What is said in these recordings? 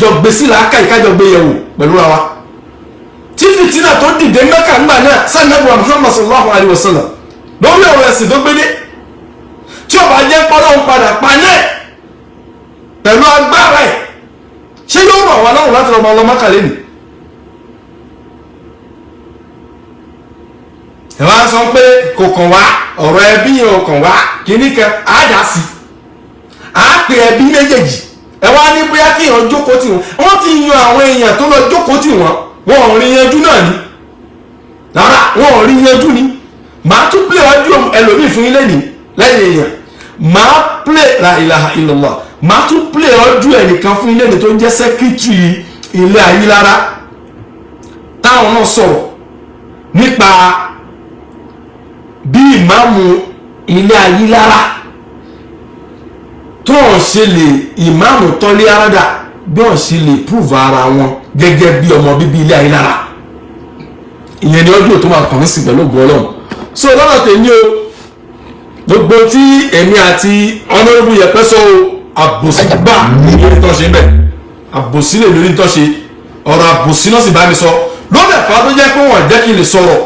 Jọ gbé sí làákà ìkájọ gbé yẹ̀wò pẹ̀lú ra wa. Tí fìtínà tó dìde Mẹ́kà ńgbà náà sanabu Muhammad sallallahu alayhi wa sallam lórí ọ̀rọ̀ ẹ̀sìn tó gbé dé, tí ó bá jẹ́ pọ́nlọ́ ń padà pa náà pẹ̀lú agbára ẹ̀, ṣé yóò rọ̀ wá lọ́rùn láti lọ́mọ ọlọ́mọ kàlẹ́ nì? Ẹ wá sọ pé kò kàn wá, ọ̀rọ̀ ẹbí yẹn ò kàn wá, kìíní kan á dà sí, á pè ẹbí méjèèjì. Ẹ wá ní bóyá kí èèyàn jókòó tì wọ́n. Wọ́n ti yan àwọn èèyàn tó lọ jókòó tì wọ́n, wọn ò rí yanjú náà ni. Rárá, wọn ò rí yanjú ni. Màá tún play audio ẹlòmíì fún yín lẹ́nìí lẹ́yìn èèyàn. Màá play, la ilaha illallah, màá tún play audio ẹnìkan fún yín lẹ́nìí tó ń jẹ́ secretary ilé Ayílára, táwọn náà sọ̀rọ̀ nípa bí ìmáàmù ilé Ayílára tó ń ṣe lè, ìmáàmù tọ́lé arádà, bí wọ́n ṣe lè prove ara wọn gẹ́gẹ́ bí ọmọ bíbí ilé Ayílára. Ìyẹn ni ọdún tó máa kàn ń sìn pẹ̀lú ògùn Ọlọ́run. So lọ́nà tèmi o, gbogbo tí èmi àti Honourable Yẹpẹ́ sọ o, àbòsí gbà lórí tó ṣe ń bẹ̀, àbòsí lè lórí tó ṣe, ọ̀rọ̀ àbòsí náà sì bá mi sọ lóde fà tó jẹ́ pé wọ́n jẹ́ kí n lè sọ̀rọ̀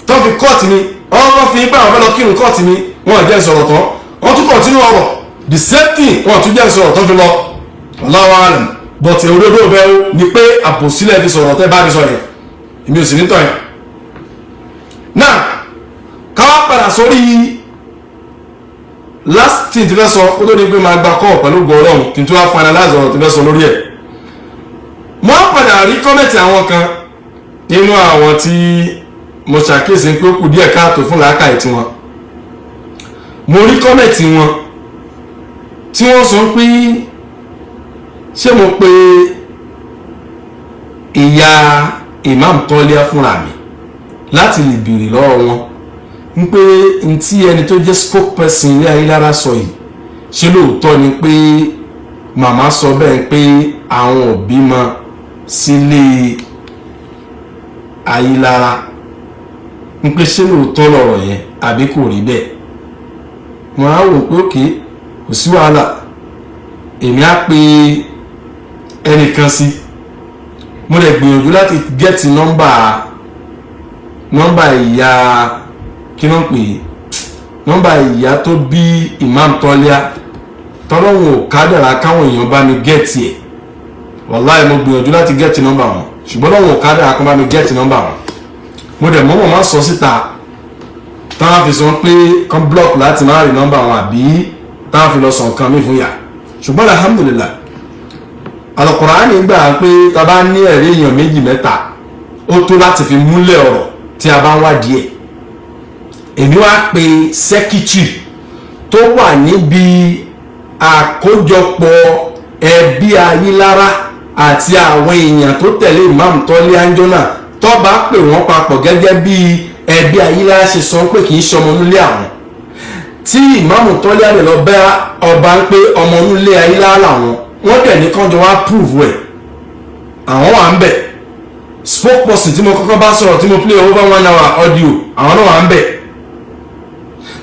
tó fi kọ́ọ̀tì mi. Ọ̀rọ̀ fi pé àwọn fẹ́ lọ kírun kọ́ọ̀tì mi, wọ́n jẹ́ sọ̀rọ̀ tán, wọ́n tún continue ọ̀rọ̀, the same thing, wọ́n tún jẹ́ sọ̀rọ̀ tó fi lọ. Allahu alam, but òdodo bẹ́ẹ̀ o ni pé àbòsílẹ̀ fi sọ̀rọ̀ tẹ́ bá mi sọ yẹn, èmi ò sì ní tọ̀ yẹn. Náà káwá padà sórí last thing tí fẹ́ sọ kó tó di pé máa gba call pẹ̀lú gbọ́dọ̀ kí n tó wá finalize ọ̀rọ̀ tí fẹ́ sọ lórí ẹ̀. Mo á padà rí comment àwọn kan nínú àwọn tí mo ṣàkíyèsí pé ó kù díẹ̀ káàtó fún làákàyè tiwọn. Mo rí comment wọn tí wọ́n sọ pé ṣé mo pe ìyá Imam Tọ́líà fúnra mi láti lè béèrè lọ́wọ́ wọn ń pé n tí ẹni tó jẹ́ spokesperson ilé Ayélára sọ yìí, ṣé lóòótọ́ ni pé màmá sọ bẹ́ẹ̀ pé àwọn òbí mọ sílé Ayélára, ń pé ṣé lóòótọ́ lọ̀rọ̀ yẹn àbí kò rí bẹ́ẹ̀? Wọ́n á wò pé òkè, kò sí wàhálà, èmi á pe ẹnìkan sí. Mo lè gbìyànjú láti get nọ́mbà ìyá, kí ló ń pè é, nọ́mbà ìyá tó bí Imam Tọ́líà. Tọ́lọ́hún ò kádàrá káwọn èèyàn bá mi get ẹ̀. Wàláì, mo gbìyànjú láti get nọ́mbà wọn, ṣùgbọ́n lọ́wọ́ ò kádàrá kán bá mi get nọ́mbà wọn. Mo dẹ̀ mọ́mọ́ má sọ síta táwọn fi sọ pé kán block láti má rí nọ́mbà wọn, àbí táwọn fi lọ sọ nǹkan mi fún yà. Ṣùgbọ́n alhamdulillah, Al-Qur'ani gbà pé tá bá ní ẹ̀rí èèyàn méjì mẹ́ta, ó tó láti fi múlẹ̀ ọ̀rọ̀ tí a bá ń wádìí ẹ̀. Èmi wá pe secretary tó wà níbi àkójọpọ̀ ẹbí Ayílára àti àwọn èèyàn tó tẹ̀lé Imam Tọ́lé Anjọ́nà tó bá pè wọ́n papọ̀ gẹ́gẹ́ bí ẹbí Ayílára ṣe sọ pé kì í ṣọmọ nílé àwọn, tí Ìmáàmù Tọ́lé àlè lọ bá ọba ń pé ọmọ nílé Ayílára làwọn. Wọ́n dẹ̀ ní kánjọ wá prove ẹ̀, àwọn wà ń bẹ̀. Spokesperson tí mo kọ́kọ́ bá sọ̀rọ̀, tí mo play over one hour audio, àwọn náà wà ń bẹ̀.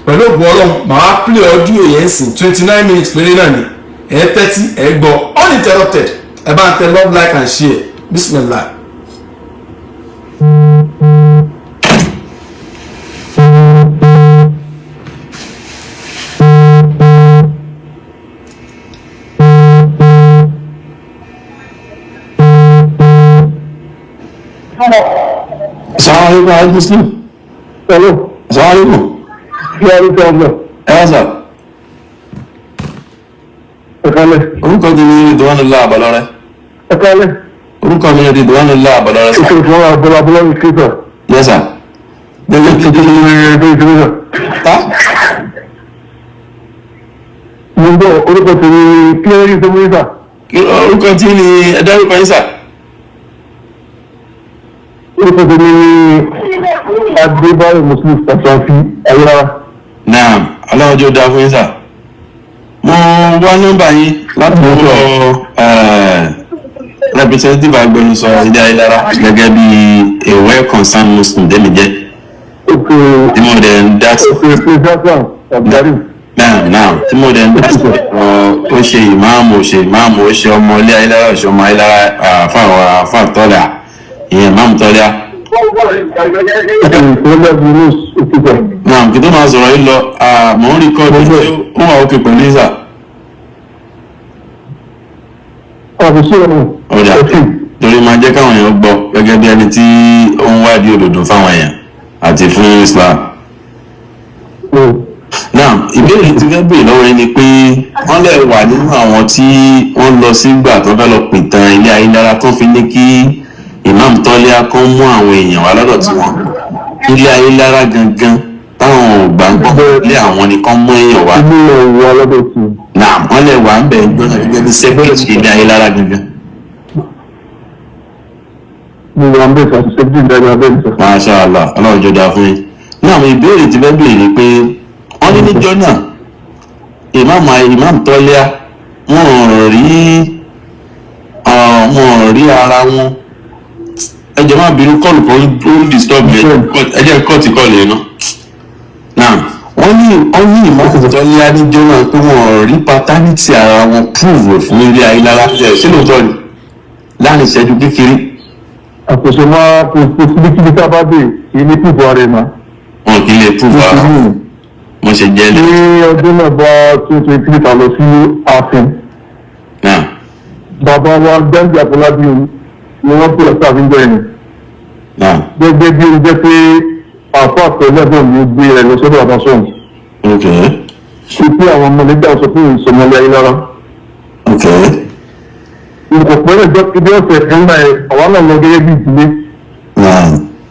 Pẹ̀lú ògùn Ọlọ́run, màá play audio yẹn sìn, 29 minutes péré náà ni. Ẹ tẹ́tí ẹ gbọ́ uninterrupted. Ẹ bá ń tẹ love, like and share. Bismillah. Assalamu alaikum, Alhaji Muslim. Hello. Assalamu alaikum. Kí a rí sọ Ẹ wá sà. Ẹ kálẹ̀. Orúkọ mi ni Ridwanullah Abalọ́rẹ́. Ẹ kálẹ̀. Orúkọ mi ni Ridwanullah Abalọ́rẹ́ sà. Ìṣòro ìfowópamọ́ Abọ́lá Abọ́lá ní kíkà. Yes sir. Gẹ́gẹ́ bí Ìṣòro ìṣòro. ta Mo ń bọ̀, orúkọ tèmi, kí ló rí sọ fún sà? Orúkọ tí ni ẹ dárúkọ yín sà. Orúkọ tèmi ni Adébáyọ̀ Muslim Pàṣàfi Ayélujára. Naam, Ọlọ́run jẹ́ ó dáa fún yín sà. Mo wá nọ́mbà yín láti ọwọ́ representative agbẹnusọ ilé Ayélára gẹ́gẹ́ bí a well concerned Muslim dẹ́mi jẹ́. Òkè. Tí mo dẹ̀ ń dá sí. Òkè Pèsè Abdulkarim. Naam. Náà náà tí mo dẹ̀ ń dá sí ọ, ó ṣe ìmáàmù, ó ṣe ìmáàmù, ó ṣe ọmọ ilé Ayélára, ó ṣe ọmọ Ayélára, àfáà àfáà Tọ́lá, ìyẹn ìmáàmù Tọ́lá. Ìpínlẹ̀ Bruce Òkúta. Náà kí tó máa sọ̀rọ̀ yìí lọ, mò ń record tí ó wà òkè pẹ̀lú ìsà. Àbùsí ọ̀nà. Ọ̀dà torí máa jẹ́ káwọn èèyàn gbọ́ gẹ́gẹ́ bí ẹni tí ó ń wádìí òdodo fáwọn èèyàn àti fún Islam. Náà ìbéèrè tí fẹ́ béèrè lọ́wọ́ yín ni pé wọ́n lè wà nínú àwọn tí wọ́n lọ sígbà tó fẹ́ lọ pìtàn ilé Ayélára tó fi ní kí Imam Tọ́líà kan mú àwọn èèyàn wá lọ́dọ̀ tiwọn, ilé Ayélára gangan táwọn ò gbà ń gbọ́ ilé àwọn ni kán mú èèyàn wá. Ilé ẹ̀rọ alọ́dọ̀ tí. Náà wọ́n lè wà ń bẹ̀ gbọ́dọ̀ gẹ́gẹ́ bí sẹ́kẹ̀tì ilé Ayélára gangan. Mo wà ń bẹ̀ sọ àti ṣẹ́jú ìdájọ́ abẹ́ ìsọ. Masha Allah, Ọlọ́run jọjọ fún yín. Náà àwọn ìbéèrè tí fẹ́ béèrè ni pé wọ́n ní níjọ́ náà Imam Tọ́líà wọn ò rí ara wọn. Ẹ jẹ́ má bínú, kọ́ọ̀lù kan ó ń disturb mi, ẹ jẹ́ kọ́ọ̀tì kọ́ọ̀lù yẹn náà. Náà wọ́n ní Imam Tọ́líà níjọ́ náà pé wọn ò rí paternity ara wọn prove fún ilé Ayélára. Ṣé lóòótọ́ ni láàrin ìṣẹ́jú kékeré? Àkóso máa kò síbikíbi tá a bá dé kì í ní pípọ̀ ara ẹ̀ máa. Wọn kì í lè prove ara wọn mo ṣe jẹ́ lé. Ní ọdún náà bá 2023 ta lọ sí ààfin. Náà. Bàbá wa Gbẹ́ngì Àfọlábí ni wọ́n pè ọ́ sáàfin jẹ́ ẹ̀yìn. Náà. Gẹ́gẹ́ bí ó jẹ́ pé àfọ àtẹ̀lẹ́bọ̀n ni ó gbé rẹ̀ lọ sọ́dọ̀ bàbá sọ̀hún. Ok. Ṣé pé àwọn ọmọ nígbà sọ fún ìsọmọlẹ́ Ayélára. Ok. Nǹkan pẹ́lẹ́ jọ ibi ọ̀sẹ̀ kan náà ẹ̀ àwa náà lọ gẹ́gẹ́ bí ìdílé. Náà.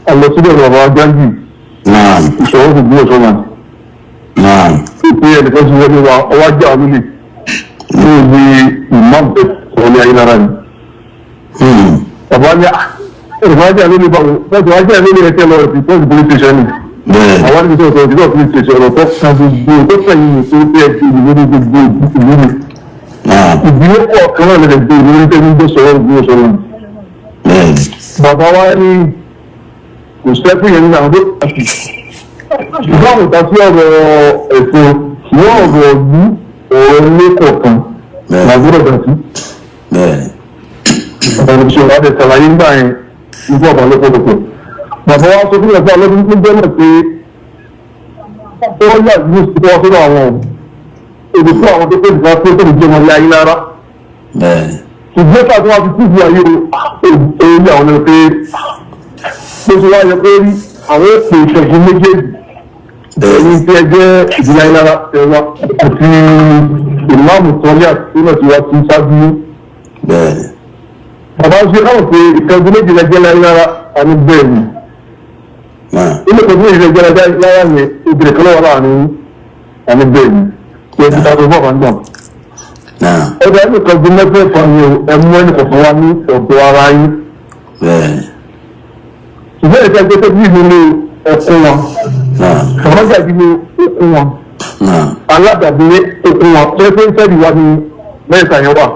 A lọ síbẹ̀ bàbá Gbẹ́ngì. Náà. Ìṣòro kò gbé ọ̀ṣọ́ náà. Náà. Pé ẹnìkan ti wọlé wa ọwọ́ ajá wa lólè ní ibi ìmọ̀ọ́mù ìsọmọlẹ́ Ayélára ni. Bàbá ní ìrìnàjò ajá lólè báwo bàbá ajá lólè ẹ̀kẹ́ lọ sí tọ́sí police station ni. Bẹ́ẹ̀. Àwọn níbi sọ̀rọ̀ sọ̀rọ̀ police station ọ̀rọ̀ tó kan gbogbo tó fẹ̀yìn tó fẹ́ ti ìlú ní gbogbo ìlú ni. Náà. Ìdílé kọ̀ọ̀kan náà lè gbé ìlú ní tẹ́lẹ̀ ń gbé sọ̀rọ̀ gbé sọ̀rọ̀. Bẹ́ẹ̀. Bàbá wa ní kò sẹ́kù yẹn nínú àwọn tó ìgbà kò ta sí ọ̀rọ̀ ẹ̀sìn wọ́n ọ̀rọ̀ ìlú ọ̀rọ̀ ilé kọ̀ọ̀kan làgbọ́dọ̀ dà sí. Bẹ́ẹ̀. Ọ̀rọ̀ ìṣòro àti ìṣàlàyé ńgbà yẹn ikú ọ̀bà lọ́pọ̀lọpọ̀. Bàbá wa sọ fún ẹ̀fọ́ alọ́dún tó jẹ́ náà pé ó yà ní ìsìnkú wa sọ́dọ̀ àwọn èdè fún àwọn tó tó ìgbà tó tó ìjọba ilé ayé lára. Bẹ́ẹ̀. Ṣùgbọ́n ká tó wá fi kúrò ayé o èyí àwọn ẹni pé bó ṣe wá yẹ pé rí àwọn èpè ìṣẹ̀gun méjèèjì ẹni tí ẹ jẹ́ ìdílé ayé lára ẹwà àti ìmáàmù Tọ́líà tó náà ti wá sí ṣáájú. Bẹ́ẹ̀. Bàbá ṣe káwọn pé ìṣẹ́gun méjì lẹ́jẹ́ láyé lára àní bẹ́ẹ̀ ni. Náà. Ilé ìṣẹ́gun méjì lẹ́jẹ́ láyé lára yẹn obìnrin kan lọ́wọ́ láàrin àní bẹ́ẹ̀ ni. Kí ẹ ti ta tó fọ́ kan gbọ̀n. Náà. Ẹgbẹ́ ẹni kan ju mẹ́fẹ̀ẹ̀fà ni o, ẹ mú ẹnì kọ̀ọ̀kan wá ní ọ̀dọ̀ ara yín. Bẹ́ẹ̀. Ṣùgbọ́n ìṣẹ́ gbé tó bí ìlú ní ẹkún wọn. Náà. Kàmájàdí ní okun wọn. Náà. Aládàbí ní okun wọn. Ṣé pé ń sẹ́ẹ̀dì wá ní mẹ́ta yẹn wà?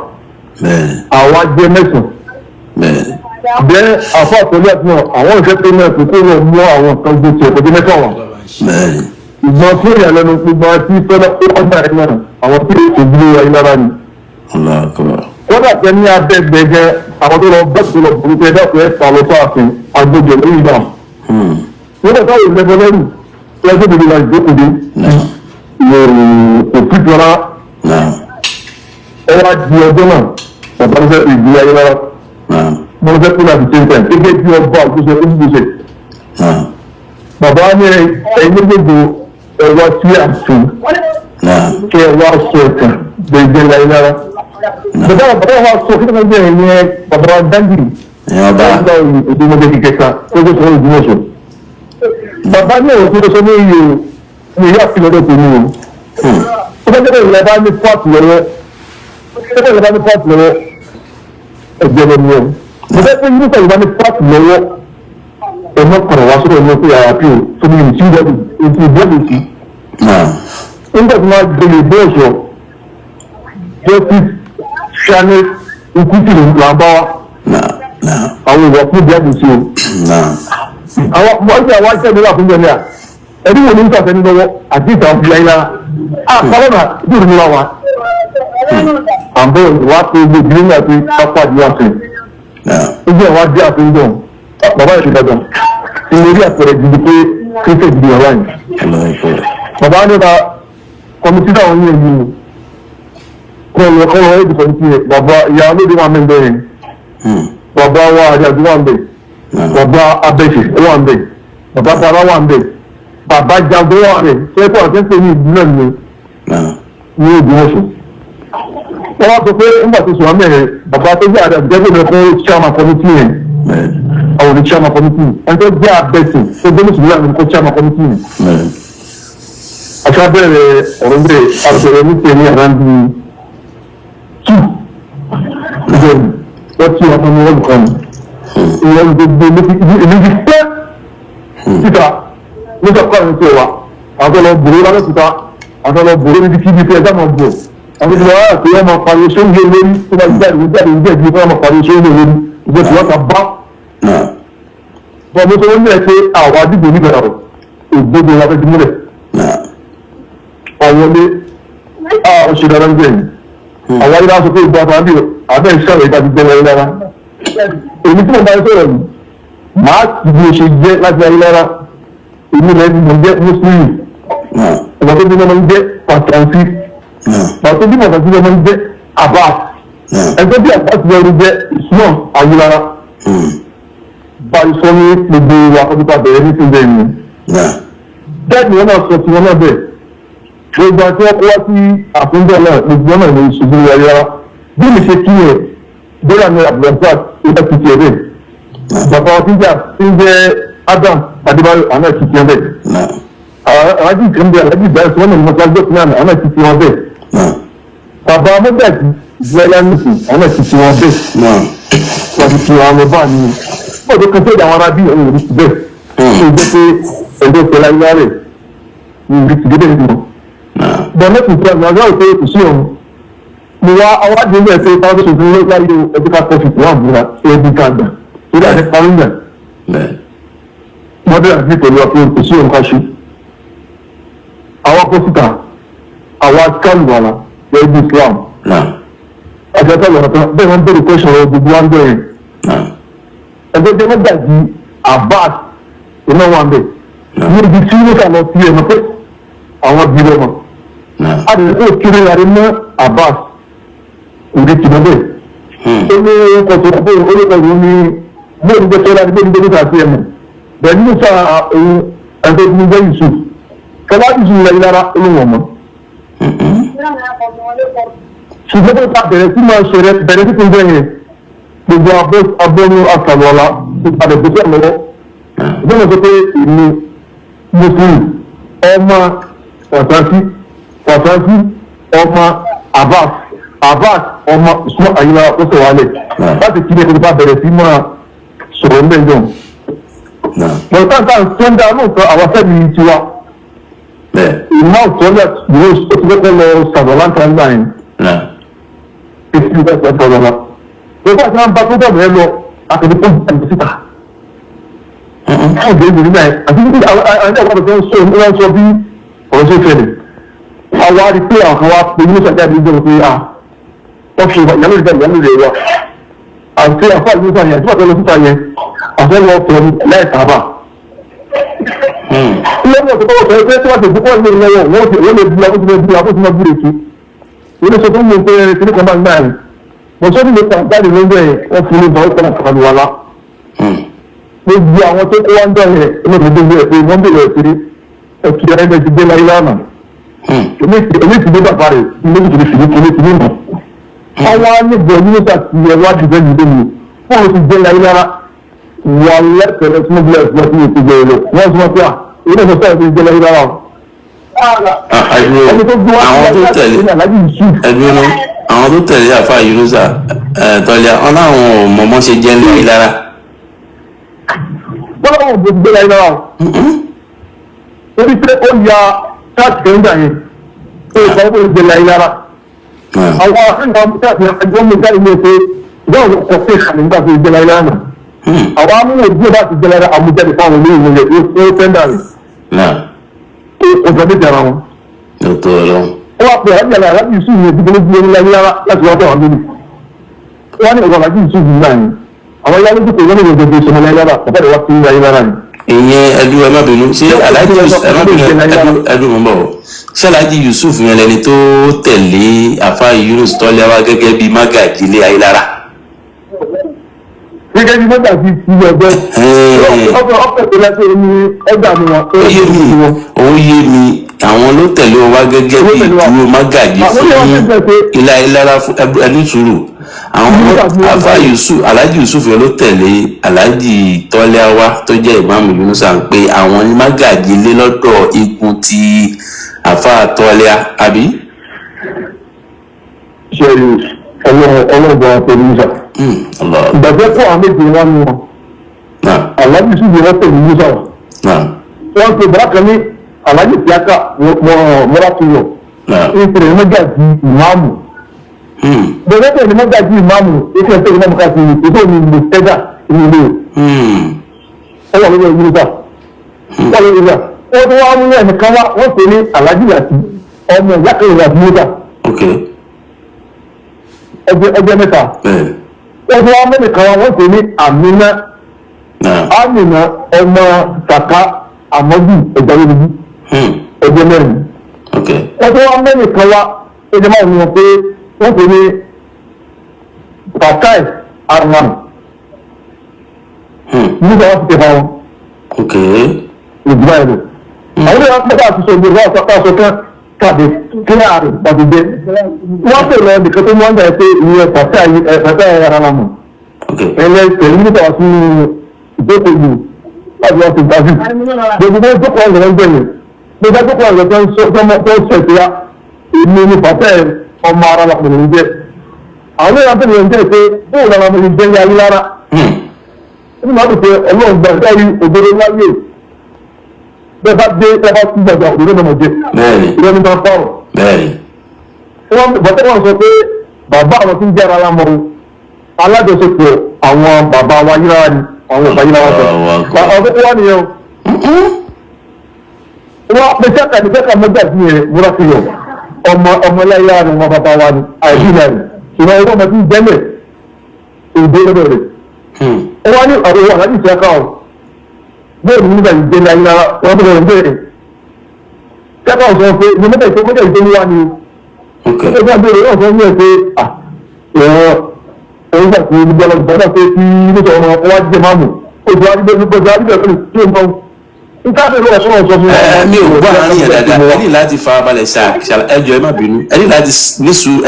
Bẹ́ẹ̀. Àwa jẹ́ mẹ́sàn-án. Bẹ́ẹ̀. Bẹ́ẹ̀ àfọ àtọ́lé àti náà àwọn ìfẹ́ pé náà kò kó lọ mú àwọn nǹkan gbé tiẹ̀ kọjú mẹ́fà wá. Bẹ́ẹ̀. Ìgbọ́n fún ìyàlẹ́nu gbogbo àti tọ́lá ó ọgbà ẹ̀ náà àwọn tí kò gbé wa lára ni. Allahu Akbar. Kódà tẹ ní abẹ́ gbẹgẹ àwọn tó lọ bẹ́ẹ̀ tó lọ burúkú ẹ dákun ẹ fà lọ sáàfin agbójọ lórí ìgbà. Nígbà táwọn ìlẹ́bọ lẹ́rù lẹ́gbẹ́ bèbè la ìjókòó Náà. kò fi jọra Náà. ẹ wá di ọjọ́ náà bàbá ló fẹ́ ìgbé ayé lára. Náà. Mo fẹ́ kúrò àti same time gẹ́gẹ́ bí ọba àgbóṣe onígbòṣe. Náà. Bàbá ní ẹ̀yin méjèèjì ẹ wá sí ààfin Náà. kí ẹ wá sọ ẹ̀tàn gbẹ̀gbẹ̀ láyé lára. Bàbá wa sọ kí ló ń jẹ́ ẹ̀yìn bàbá dáńgì Ìyẹn ọba. ọba òdòmọdé kẹta tó tó sọ Ògbómọ̀ṣọ́. Bàbá ní òun tó sọ ní iye o ní ìyá àfihàn lọ́dọ̀ tèmi o. Tó bá jẹ́ pé ìlẹ̀ bá ní pọ́ọ̀tù lọ́wọ́ tó bá ìlẹ̀ bá ní pọ́ọ̀tù lọ́wọ́ ẹ̀jẹ̀ lọ ni o. Mo fẹ́ pé yúnífọ̀ ìlẹ̀ bá ní pọ́ọ̀tù lọ́wọ́ ẹ̀mọ́ kọ̀rọ̀ wá sọ́dọ̀ ní pé àyàfi o tó ní ìtì ìbọ̀dù ìtì ìbọ̀dù sí. Náà. Nígbà tí wọ́n gbé Ògbómọ̀ṣọ́ Justice Sani Nkuti là ń bá wa Náà. Náà. àwọn ìwà fún ìdí àbùsí o. Náà. Àwọn wọ́n ti àwọn aṣẹ́ ìlú àfúnjẹ ní à ẹni wo ní ń tàfẹ́ ní lọ́wọ́ àti ìtàn fi ayé lára. Àpárọ̀nà bí ìlú wa wà. Àbọ̀ wá pé gbogbo ìdílé ní àti pápá àdúrà sí. Ó jẹ́ ìwà dé àfihàn bàbá ìṣèdájọ́. Ìlérí àpẹẹrẹ gidi pé kírísítẹ̀ gidi wà báyìí. Bàbá nípa kọmitì táwọn yẹn yìí kọ́ lọ kọ́ lọ ẹ̀dùn kọ́mítì yẹn bàbá ìyá olóde wà mẹ́ńbẹ́ yẹn. Bàbá wa àdàdú wà ń bẹ̀. Bàbá abẹ́sẹ̀ wà ń bẹ̀. Bàbá bàbá wà ń bẹ̀. Bàbá jago wà ń bẹ̀. Sẹ́kọ̀ àtẹ́sẹ̀ ní ìlú náà ni ní Ògbómọ̀ṣọ́. Wọ́n wá sọ pé nígbà tó sọ̀rọ̀ mẹ́rin bàbá tó jẹ́ àdàdú jẹ́ pé kó chairman committee yẹn. Àwọn ní chairman committee. Ẹni tó jẹ́ abẹ́sẹ̀ tó gbé mùsùlùmí àmì kó chairman committee yẹn. Àṣà bẹ̀rẹ̀ ọ̀rọ̀ bẹ̀rẹ̀ àbẹ̀rẹ̀ ní tèmi àrándí two. Ìjọba wọ́n ti wà fún ọdún kan ìwọ́n gbogbo ìlú ti pẹ́ síta nígbà kọ́ àwọn tó wà àwọn lọ bòrò lábẹ́kúta àwọn lọ bòrò níbi kíbi pé ẹja máa bò àwọn tó wà pé wọ́n máa pariwo ṣé ń yé lórí tó bá jáde wọ́n jáde wọ́n jáde wọ́n máa pariwo ṣé ń yé lórí ìgbẹ́ tí wọ́n ta bá. Bọ́n mo sọ wọ́n ní ẹ pé àwọn àdìgbò nígbà ògbógbò la fẹ́ ti múlẹ̀. Ọ̀wọ́lé ọ̀ṣẹ̀ dáadáa ń gbẹ̀yìn. Àwọn ayé bá sọ pé ìgbà àtàwọn bíi àbẹ́ ìṣàlẹ̀ ìgbà ti gbẹ́ wọlé lára. Èmi tí mo bá ń sọ̀rọ̀ yìí, màá ti bí o ṣe jẹ́ láti ayé lára. Èmi rẹ̀ mo jẹ́ Mùsùlùmí. Ọ̀gá tó bí mo ń jẹ́ Pàtàkì. Pàtó bí mo ti ń jẹ́ Abbas. Ẹgbẹ́ bí Abbas ti lọ́ọ́ jẹ́ Usman Ayélára. Báyìí sọ ní gbogbo wa kọ́ tó bẹ̀rẹ̀ ní ti bẹ́ẹ̀ ni. Bẹ́ẹ̀ ni wọ́n náà sọ tiwọn náà bẹ́ẹ̀. Gbogbo àti wọn kó wá sí àfúnjẹ náà gbogbo náà ní ìṣubú ayélujára bí mi ṣe kí ẹ bẹ́ẹ̀ ni abdulrasaq ìgbà ti tiẹ̀ bẹ́ẹ̀ bàbá wa tíjà tí ń jẹ́ Adam Adébáyọ̀ àwọn àti tiẹ̀ bẹ́ẹ̀ alájí kan bẹ́ẹ̀ alájí ìgbà ẹ̀sìn wọn ní mọ́tò agbófin náà àwọn àti tiwọn bẹ́ẹ̀ bàbá mọ́gàjì ìgbẹ́lá nìsín àwọn àti tiwọn bẹ́ẹ̀ wọ́n ti tiwọn àwọn bá mi bọ́ọ̀dù kan sẹ́yìn àwọn arábí òun ò ní ti bẹ́ẹ̀ ṣe jẹ́ pé ẹgbẹ́ ìfẹ́ láyé rẹ̀ ní ìrètí débẹ̀ nìkan bọ̀dé kò fẹ́ ọ̀nà ọjọ́ ìpè kò sí òun mo wá awádìí ní ẹ̀sẹ̀ ìpamọ́ tó ṣòfin láyé ẹbí ká kọ́ fìtì wọn búra ẹbí ká gbà torí àti parí gbà wọ́n bẹ̀rẹ̀ sí pẹ̀lú àpò kò sí òun ká ṣe. Àwa kó síta àwa kálùwàlà ẹbí Islam àti àtàlùwàlà tán bẹ́ẹ̀ wọ́n bẹ̀rẹ̀ kọ́ṣọ̀ ọ̀rọ̀ gbogbo wa ń bẹ̀rẹ̀ ẹgbẹ́ jẹ́ mọ́gàjì Abbas iná wa ń bẹ̀ ní ibi tí wọ́n kà lọ sí ẹ̀ mọ́ pé àwọn bí lọ́mọ àdìsí kiri àrí mọ́ Abbas òde tìǹbù bẹ́ẹ̀. Ó ní orúkọ tó bó orúkọ tó ní bóun gbé tọ́lá ní bóun gbé tó àti ẹ̀mọ̀. Bẹ́ẹ̀ ní sọ òun ẹgbẹ́ tó ń gbé Yusuf. Kọlá Yusuf lẹ́yìn lára olóhùn ọmọ. Ṣùgbọ́n tó ta bẹ̀rẹ̀ sí máa ṣe rẹ bẹ̀rẹ̀ sí ti ń bẹ̀rẹ̀ gbogbo abọ́nú àtàlọ́lá tó padà gbèsè lọ́wọ́. Ìjọba sọ pé ìlú Mùsùlùmí ọmọ Pàtàkì Pàtàkì ọmọ Abbas Abbas ọmọ Usman Ayélujára ó sọ wálẹ̀ láti kí ní bá bẹ̀rẹ̀ sí máa sọ̀rọ̀ ń bẹ̀jọ̀. Bọ̀dá tá à ń tó ń dá lóòótọ́ àwọn fẹ́mi tiwa. Ìmọ̀ ọ̀tọ́lẹ̀ yóò ó ti kọ́kọ́ lọ sàbọ̀lá ń gbà yẹn. Èsì ìgbà ìgbà sọ̀rọ̀ Bọ̀dá tí wọ́n bá tó dọ̀bẹ̀ lọ àtẹ̀lé kó bá síta. Káàdì ìgbìmọ̀ nígbà yẹn àti àwọn sọ bí ọ̀rọ̀ tó fẹ́lẹ̀. Àwa rí pé àwọn kan wá pé ní sọ́jà ní ìjọba pé à wọ́n fi ìyàló ìgbà ìyàló rẹ̀ wá. Àti àfọ àlùfáà yẹn àti bàtà lọ síta yẹn àfẹ́ lọ tọ̀ ní láì sábà. Ilé ọ̀sẹ̀ tó wọ̀ sọ pé tí wọ́n ti dúpọ̀ ní ìlú wọn wọ́n lè bu akóso bu akóso náà búrò tó. Wọ́n lè sọ fún mi pé kíní kan bá ń gbà yẹn. Mo sọ fún mi pé àjáde ló ń bẹ̀ wọ́n fún mi bọ̀ ó kọ́nà kàlù wà lá. Gbogbo àwọn tó kó wá ń dọ̀ yẹn olóògbé pé wọ́n bèèrè ẹ̀sìn ẹ̀kí ẹgbẹ́ ti gbé láyé lánàá. Èmi ti dé bàbá rẹ̀ méjì tó fi ní kíní mọ̀. Àwọn anìbọ̀ mínísítà ti ẹ̀ wá dìbẹ́ nílé mi. Fóònù ti gbé láyé lára. Wà lẹ́tẹ̀rẹ̀ tí wọ́n bí ẹ̀sìn lọ́sí ètò ìgbẹ́ rẹ̀. Wọ́n sọ pé à ilé ìfẹ́ sọ̀rọ̀ ti gbé láyé lára o. Àwọn tó tẹ̀lé ẹdúró àwọn tó tẹ̀lé àfa Yunusa tọ́lẹ̀ wọn láwọn ò mọ̀mọ́ ṣe jẹ́ láyé lára. Wọ́n láwọn ò gbé láyé lára o. Torí pé ó ya táàtì kẹ́ńdà yẹn ó sọ pé ó gbé láyé lára. Àwọn akẹ́kọ̀ọ́ táàtì ẹgbẹ́ mi jáde ní pé ìjọba kò sí ìkànnì nígbà tó gbé láyé lára náà. Àwọn amúhùn òbí bá ti gbé láyé àmújáde fáwọn olóyìn rẹ̀ ó tẹ́ńdà rẹ̀. Ó sọ méjì ara wọn. Lóòótọ́ Ọlọ́run. Ó wá pè aláàjì aláàjì Yusuf yẹn dídé lójú ẹni láyé rárá láti wá bá wọn lónìí. Wọ́n ní ọ̀rọ̀ aláàjì Yusuf yìí náà ni. Àwọn yálé tó kò wọ́n ní gbogbo ìṣọmọ láyé rárá bàbá rẹ̀ wá sí láyé rárá ni. Ìyẹn ẹdú, ẹ má bínú, ṣé aláàjì, ẹ má bínú, ẹdú, ẹdú, mọ̀ bọ̀, ṣé aláàjì Yusuf yẹn lẹni tó tẹ̀lé àfa Yunus tọ́lẹ́wá gẹ́gẹ́ bíi mágàjì ilé Ayélára? Gẹ́gẹ́ bí mọ́tà ti ti ọgbẹ́. Ọkọ̀ ọkọ̀ tó lẹ́sẹ̀ ní ẹgbà mi wọn. Ó yé mi, ó yé mi. Àwọn ló tẹ̀lé wa gẹ́gẹ́ bí ìdúró mágàjì fún ilé Ayélára fún ẹni sùúrù. Àwọn àfa Yusuf, aláàjì Yusuf yẹn ló tẹ̀lé aláàjì tọ́lẹ́wá tó jẹ́ ìmáàmù Yunus, à ń pé àwọn ní mágàjì ilé lọ́dọ̀ igun ti àfa tọ́lẹ́à, àbí? Ṣe ọlọ́run ọlọ́run bọ̀ pẹ̀lú Musa. Allah. Ìgbàgbọ́ fún àwọn méje wọn ni wọn. Aláàjì Yusuf wọn tẹ̀lé Musa wa. Wọ́n pe bàrà kan ní aláàjì Tíákà mọ́ra tó yọ. Ìpèrè mọ́gàjì ìmáàmù. Bẹ̀rẹ̀ tẹ̀lé mọ́gàjì ìmáàmù, ìpèrè tẹ̀lé ìmáàmù káàkiri, ètò ìní mọ̀tẹ́dà ìní ilé. Ó wà lórí Musa. Wọ́n lórí Musa. Wọ́n tún wá mú ẹnìkan wá, wọ́n pè ní aláàjì Láti, ọmọ ìyá kan ìyá Musa. Ẹgbẹ́ ẹgbẹ́ mẹ́ta. Wọ́n tún wá mú ẹnìkan wá, wọ́n pè ní Àmínà. Amina ọmọ Kàkà Àmọ́dù Ẹ̀gbáwélujú, ẹgbẹ́ mẹ́rin. Wọ́n tún wá mẹ́rin kan wá, ẹgbẹ́ máa ń wọ́n pé wọ́n pè ní Fatai Arman. Nígbà wọ́n ti tẹ̀fà wọn. Ìdúrà ẹ̀rọ. Àwọn ilé wọn pẹ́ta àti sọ ìgbèrò wọn sọ kán kàdé kílẹ̀ àrùn pàtó dé. Wọ́n pè lọ nìkan tó mọ́ ń dà pé ìyẹn Fatai Arman. Ẹlẹ́ pẹ̀lú nígbà wọ́n tún ìjókòó ìlú láti wọ́n ti gbàgbé. Gbogbo bó jókòó ọ̀rọ̀ ń bẹ̀rẹ̀. Gbogbo jókòó ọ̀rọ̀ tó ń sọ tó ń sọ ìtura. Èmi ni Fatai ọmọ ara wa pẹ̀lú jẹ́. Àwọn èèyàn tó ń jẹ́ pé bóun lára mo lè jẹ́ ní ayé lára. Ó ní máa dùn pé Ọlọ́run gbà sẹ́rí òdodo láyé. Bẹ́ẹ̀ bá dé, bẹ́ẹ̀ bá tún gbàgbà òdodo náà mọ̀ jẹ́. Ìrọ́ ní bá fọ̀rọ̀. Wọ́n bàtẹ́ wọn sọ pé bàbá àwọn tí ń jẹ́ ara wa mọ́ alájọṣepọ̀ àwọn bàbá wa yíra ni àwọn ọ̀bá yíra wa sọ. Àwọn tó wà nìyẹn o. Wọ́n pe sẹ́kà ní sẹ́kà mọ́jà sí yẹn múra sí yọ. Ọmọ ọmọ láyé ni wọn bàbá wa ni àìsí náà ni. Ṣùgbọ́n ọmọ ọmọ tí ń jẹ́lẹ̀ òde lọ́dọ̀ rẹ̀. Ó wá ní ọ̀rọ̀ wọn láti sẹ́kà o. Bẹ́ẹ̀ ni nígbà yìí jẹ́ láyé rárá wọ́n tó bẹ̀rẹ̀ bẹ̀rẹ̀. Sẹ́kà sọ pé ní mọ́tà ìtọ́ mọ́tà ìtọ́ wà ní o. Ó bá bẹ̀rẹ̀ wọ́n sọ fún ẹ pé à ẹ̀rọ òun gbà pé olùgbọ́ lọ gbọ́dọ̀ pé kí nítorí ọmọ wa jẹ máàmù ojú àdúgbò ojú àdúgbò pẹ̀lú tí ó ń bọ̀. Nǹkan àti ìlú ọ̀sán sọ fún wa. Ẹ mi ò gbọ́ àárín yẹn dáadáa. Ẹ ní láti farabalẹ̀ ṣá ẹ jọ̀ọ́, ẹ má bínú, ẹ ní láti ní sùúrù,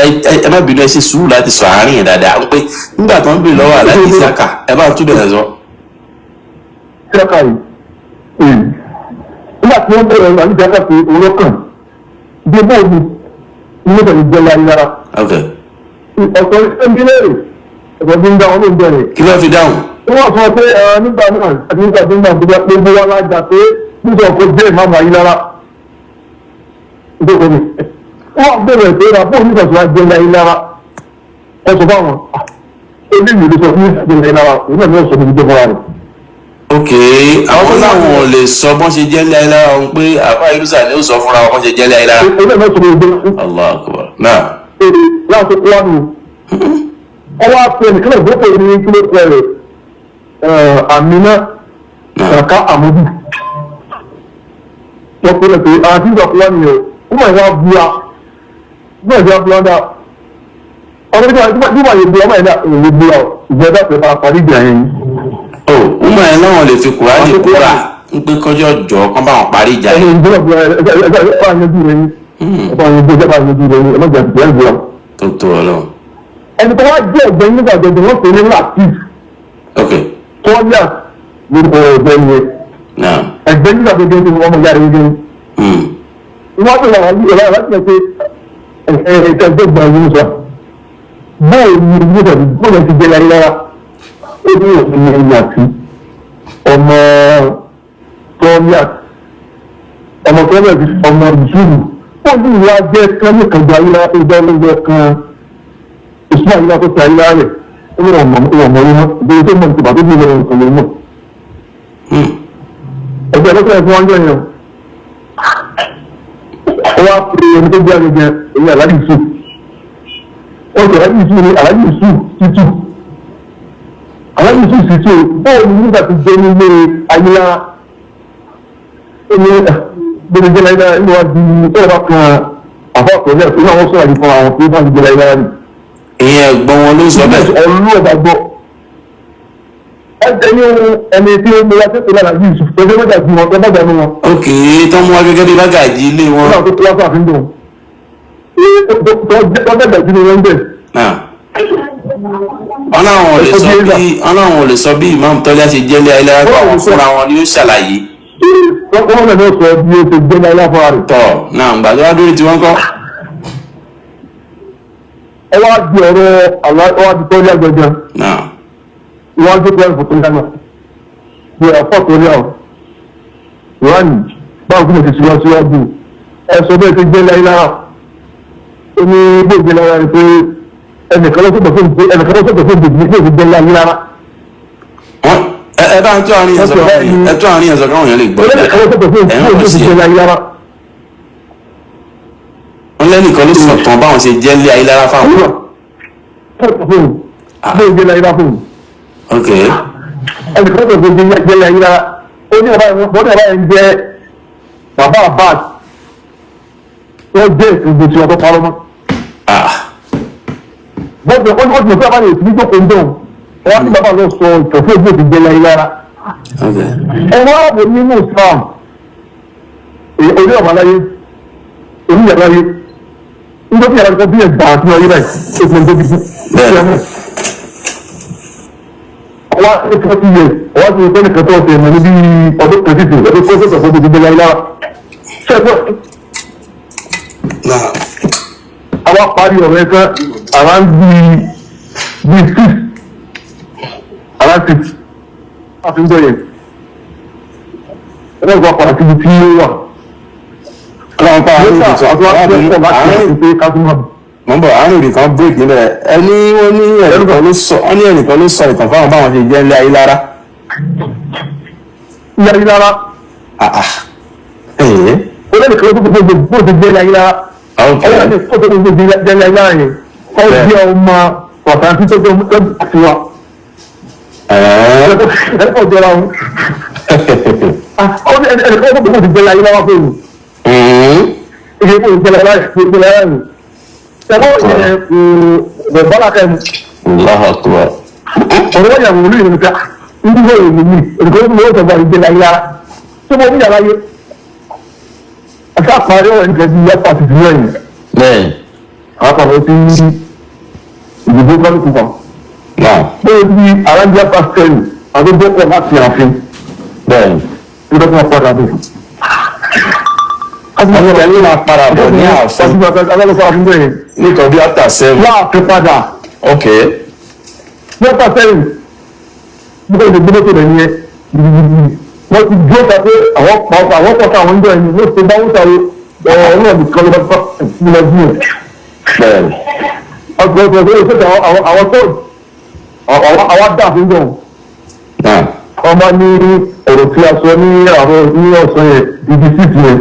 ẹ má bínú, ẹ ṣe sùúrù láti sọ àárín yẹn dáadáa pé nígbà tó ń bèrè lọ́wọ́ aláàjì Ìsíákà, ẹ bá tún bẹ̀rẹ̀ sọ. Ìsíákà yìí, nígbà tí wọ́n bẹ̀rẹ̀ àti Ìsíákà pé òun lọ́kàn bí bóòlù ní ó tẹ̀lé jẹ́ láyé rárá. Ọ̀sán ẹ̀ńdílẹ̀rẹ̀ ọ̀sán tí ń dá wọn ló ń bẹ̀rẹ̀. Kí ló fi dáhùn? Wọ́n sọ pé ẹ nígbà náà àti nígbà tó ń gbà tó bá pé bó wá lájà pé nígbà kó dé ìmáàmù Ayílára. Ìjókòó mi. Wọ́n bẹ̀rẹ̀ pé ra bóun nígbà tó wá jẹ́ Ayílára. Ẹ sọ fáwọn. Ebi mi ló sọ fún ìjọba Ayílára, òun náà ní ọ̀sán mi jẹ́ fúnra rẹ̀. Ok, àwọn láwọn ò lè sọ bọ́n ṣe jẹ́ ilé Ayélára ọ̀hún pé àbá Yunusa ni ó sọ fúnra wọn bọ́n ṣe jẹ́ ilé Ayélára. Òun náà ní ọ̀sán mi jẹ́. Allah akbar, náà. Láti kó wá nù. Ọwọ́ àti ẹnìkan náà gbọ́dọ̀ ní kí ló pẹ́ rẹ̀ Àmínà Kàkà Àmọ́dù. Wọ́n pe lè pé àti ìgbà kó wá nìyẹn. Ó mọ̀ ìwà búra. Ó mọ̀ ìwà búra dáa. Ọdún tí wọ́n yẹ búra ọmọ ìdá òye búra o. Ìgbẹ́ dá pé parí ìjà yẹn. O ọmọ yẹn láwọn lè fi Kùránì búra ń pé kọjọ jọ kán bá wọn parí ìjà Ẹni yẹn. ìgbẹ́ búra ẹ ẹ ẹ bá yanjú rẹ yín. Ẹ bá yanjú ẹ bá yanjú rẹ yín. Ẹ má jà ìgbẹ́ búra. Tó tó Ọlọ́run. Ẹni tó wá jẹ́ ẹ̀gbẹ́ nígbà gbẹ̀gbẹ̀ wọ́n pè ní Latif. Tọ́lá lórúkọ ẹ̀gbẹ́ yẹn. Ẹ̀gbẹ́ nígbà gbẹ̀gbẹ̀ ní ọmọ ìyá rẹ̀ yẹn. Wọ́n pè wọ́n láti láti ẹ̀ pé ẹ̀ẹ́dẹ́gbẹ́ gbà yín sọ. Bóò ni nígbà tí bóò ti jẹ́ láyé lára. Ó ní òfin ẹ̀yìn àti ọmọ tọ́lá ọmọ tọ́lá ti ọmọ ìṣúrù. Ó ní ìwà jẹ́ kánú kan gba ayé lára tó gbá lọ́wọ́ kan. Ìṣúná ayé lára tó ti ayé lára rẹ̀. Ó ní ọmọ ọmọ ọmọ ìgbèrè tó mọ̀ nípa tó bí ìlú ọmọ ìlú mọ̀. Ẹgbẹ́ ọlọ́sẹ̀ fún wọn jẹ́ yẹn. Ó Wọ́n wá pé ẹni tó gbé agbègbè èyí aláàjì sùn. Wọ́n sọ aláàjì sùn ní aláàjì sùn títù. Aláàjì sùn títù bóòlù nígbà tó jẹ́ nílé ayélujára. Ó ní bóòlù jẹ́ láyé inú wa di ọ̀rọ̀ kan àfọ̀kọ̀lẹ̀ inú àwọn sọ̀rọ̀ àdìfọ́ àwọn tó bá ti jẹ́ láyé lára ni. Ìyẹn ẹ̀gbọ́n wọn ló sọ bẹ́ẹ̀. Ọlọ́ọ̀bà gbọ́. Ẹni ẹni tí ó mú wa tètè lára yìí sùn tó fẹ́ mẹ́ta ju wọn tó bá gbà mú wọn. Ok, tó mú wa gẹ́gẹ́ bí bágàjì ilé wọn. Nígbà tó tó wá fún àfihàn tó dàgbà jù ní wọn bẹ̀. Náà. Ọlọ́run ò lè sọ bí Ọlọ́run ò lè sọ bí Imam Tọ́lá ṣe jẹ́lé ayélujára káwọn fúnra wọn ni ó ṣàlàyé. Wọ́n náà sọ bí ó ṣe gbé náírà fúnra rẹ̀. Tọ̀ náà gbàdúrà wá dórí tiwọn kọ́. Ẹ wá di ọ̀rọ̀ ẹ wá di tọ́lé àgbẹ̀jẹ̀. Náà. Wọ́n á jókòó ẹ̀fọ́ tó ń dáná. Bí ẹ̀fọ́ tó rí ọ̀. Ìwádìí báwo kí mo ti ṣíwá síwájú. Ẹ sọ bẹ́ẹ̀ ti gbé náírà. Ó ní bó gbé náírà ni pé ẹnìkan ló sọ̀tọ̀ fún ẹnìkan ló sọ̀tọ̀ fún bèbí pé gbé náírà. Wọ́n ẹ bá ń tún àárín ẹ̀sọ́ káwọn èèyàn ẹ tún àárín ẹ̀sọ́ káwọn èèyàn lè gbọ́. Ẹnìkan ló sọ̀tọ̀ fún Ẹ̀ ń bèbí wọ̀ sí pé ẹ̀. gbé náírà. Wọ́n lẹ́nìkan ló sọ̀tàn báwọn ṣe jẹ́lé ayélujára fáwọn. Bó gbé náírà fún un. Ok. Ẹnìkan tó gbé jẹ́ náírà. Ó ní bàbá yẹn bọ́dọ̀ bàbá yẹn jẹ́ bàbá Abbas. Wọ́n jẹ́ ìgbésí tí wọ́n tó parọ́ mọ́. Ah. Bọ́dọ̀ ó ní ó ti mọ̀ pé bàbá yẹn ti ní jókòó ń dùn. Wọ́n ní bàbá lọ sọ ìtàn fún ìgbésí gbé náírà. Ok. Ẹ̀rọ ààbò nínú Islam. Orí ọ̀bà láyé. Orí ìyá láyé. Nígbà tí yàrá kan bí ẹ̀gbà àti ọyẹ́ báyìí, ó ti mọ̀ tó fi kú. Bẹ́ẹ̀ni. Ọwọ́ ní 40 years, ọwọ́ ti fẹ́ nìkan tó ọ̀sẹ̀ ìmọ̀ níbi ọdún kan títì, ọdún kó sọ̀tọ̀ fún gbogbo láyé lára. Ṣé ẹ gbọ́? Náà. Àwa parí ọ̀rọ̀ ẹ̀kan around bíi 6, around 6, a fi ń gbọ́ yẹn. Ẹ̀rọ ìgbà padà síbi tí ó wà. Ọlọ́run pa àárín Lẹ́tà ìdìtàn. àti wá sí ọ̀pọ̀ láti ṣe pé ká tún máa Mọ̀ ń bọ̀ àárín ìdì kan break níbẹ̀. Ẹni wọ́n ní ẹnìkan ló sọ wọ́n ní ẹnìkan ló sọ ìtàn fáwọn báwọn ṣe jẹ́lé ayélujára. ní ayé lára. Ah ah. Ẹ̀ẹ́. Ó lẹ́nu kan tó gbogbo bó ti gbé ní ayé lára. Ok. Ọlọ́run ní kó tó gbogbo gbé ní ayé lára yẹn. Ó jẹ́ ọmọ ọ̀sán tí tó tó ti wà. Ẹ̀ẹ́. Ẹ̀kọ́ jọra wọn. Ó ní ẹnìkan tó gbogbo ti gbé ní ayé lára fún mi. Ìṣe kó gbé ní ayé lára gbé ní ayé lára. Ṣẹ̀kọ́ yẹn kò bọ́lá kẹ́ mu. Allahu akbar. Ọ̀rọ̀ wọ́n yàgò olú ìrìnà ń dúró èmi mi ẹnìkan tó gbogbo tó gbé ní ayé lára. Tó mọ ní yàrá yé. Àti àpárí ọ̀rọ̀ ẹnìkan ti yá pàtìtì náà yẹn. Bẹ́ẹ̀ni. Àwọn àpapọ̀ ti ń ìdìbò kálukú kan. Náà. Bóyá bí aláǹdí apásítẹ́ẹ̀lì àdójọ́pọ̀ láti ààfin Bẹ́ẹ̀ni. nígbà tí wọ́n padà bẹ̀. Àwọn ọ̀rẹ́ máa padà bọ̀ ní ààfin nítorí bí after 7. Láàfin padà Ok. ní apásítẹ́ẹ̀lì nígbà tí gbogbo tó rẹ̀ yẹn gidigidi wọ́n ti dúró ta pé àwọn pa àwọn pọ̀ káwọn ń jọ ẹni wọ́n ti bá wọ́n sáré ọ̀rọ̀ náà nìkan ló bá lọ sí ẹ̀. Bẹ́ẹ̀ni. Ọ̀pọ̀ ọ̀pọ̀ àwọn tó àwọn dáàfin jọ Náà. ọmọ ní ọ̀rọ̀ tí a sọ ní àwọn ní ọ̀sán yẹn ibi síìtì yẹn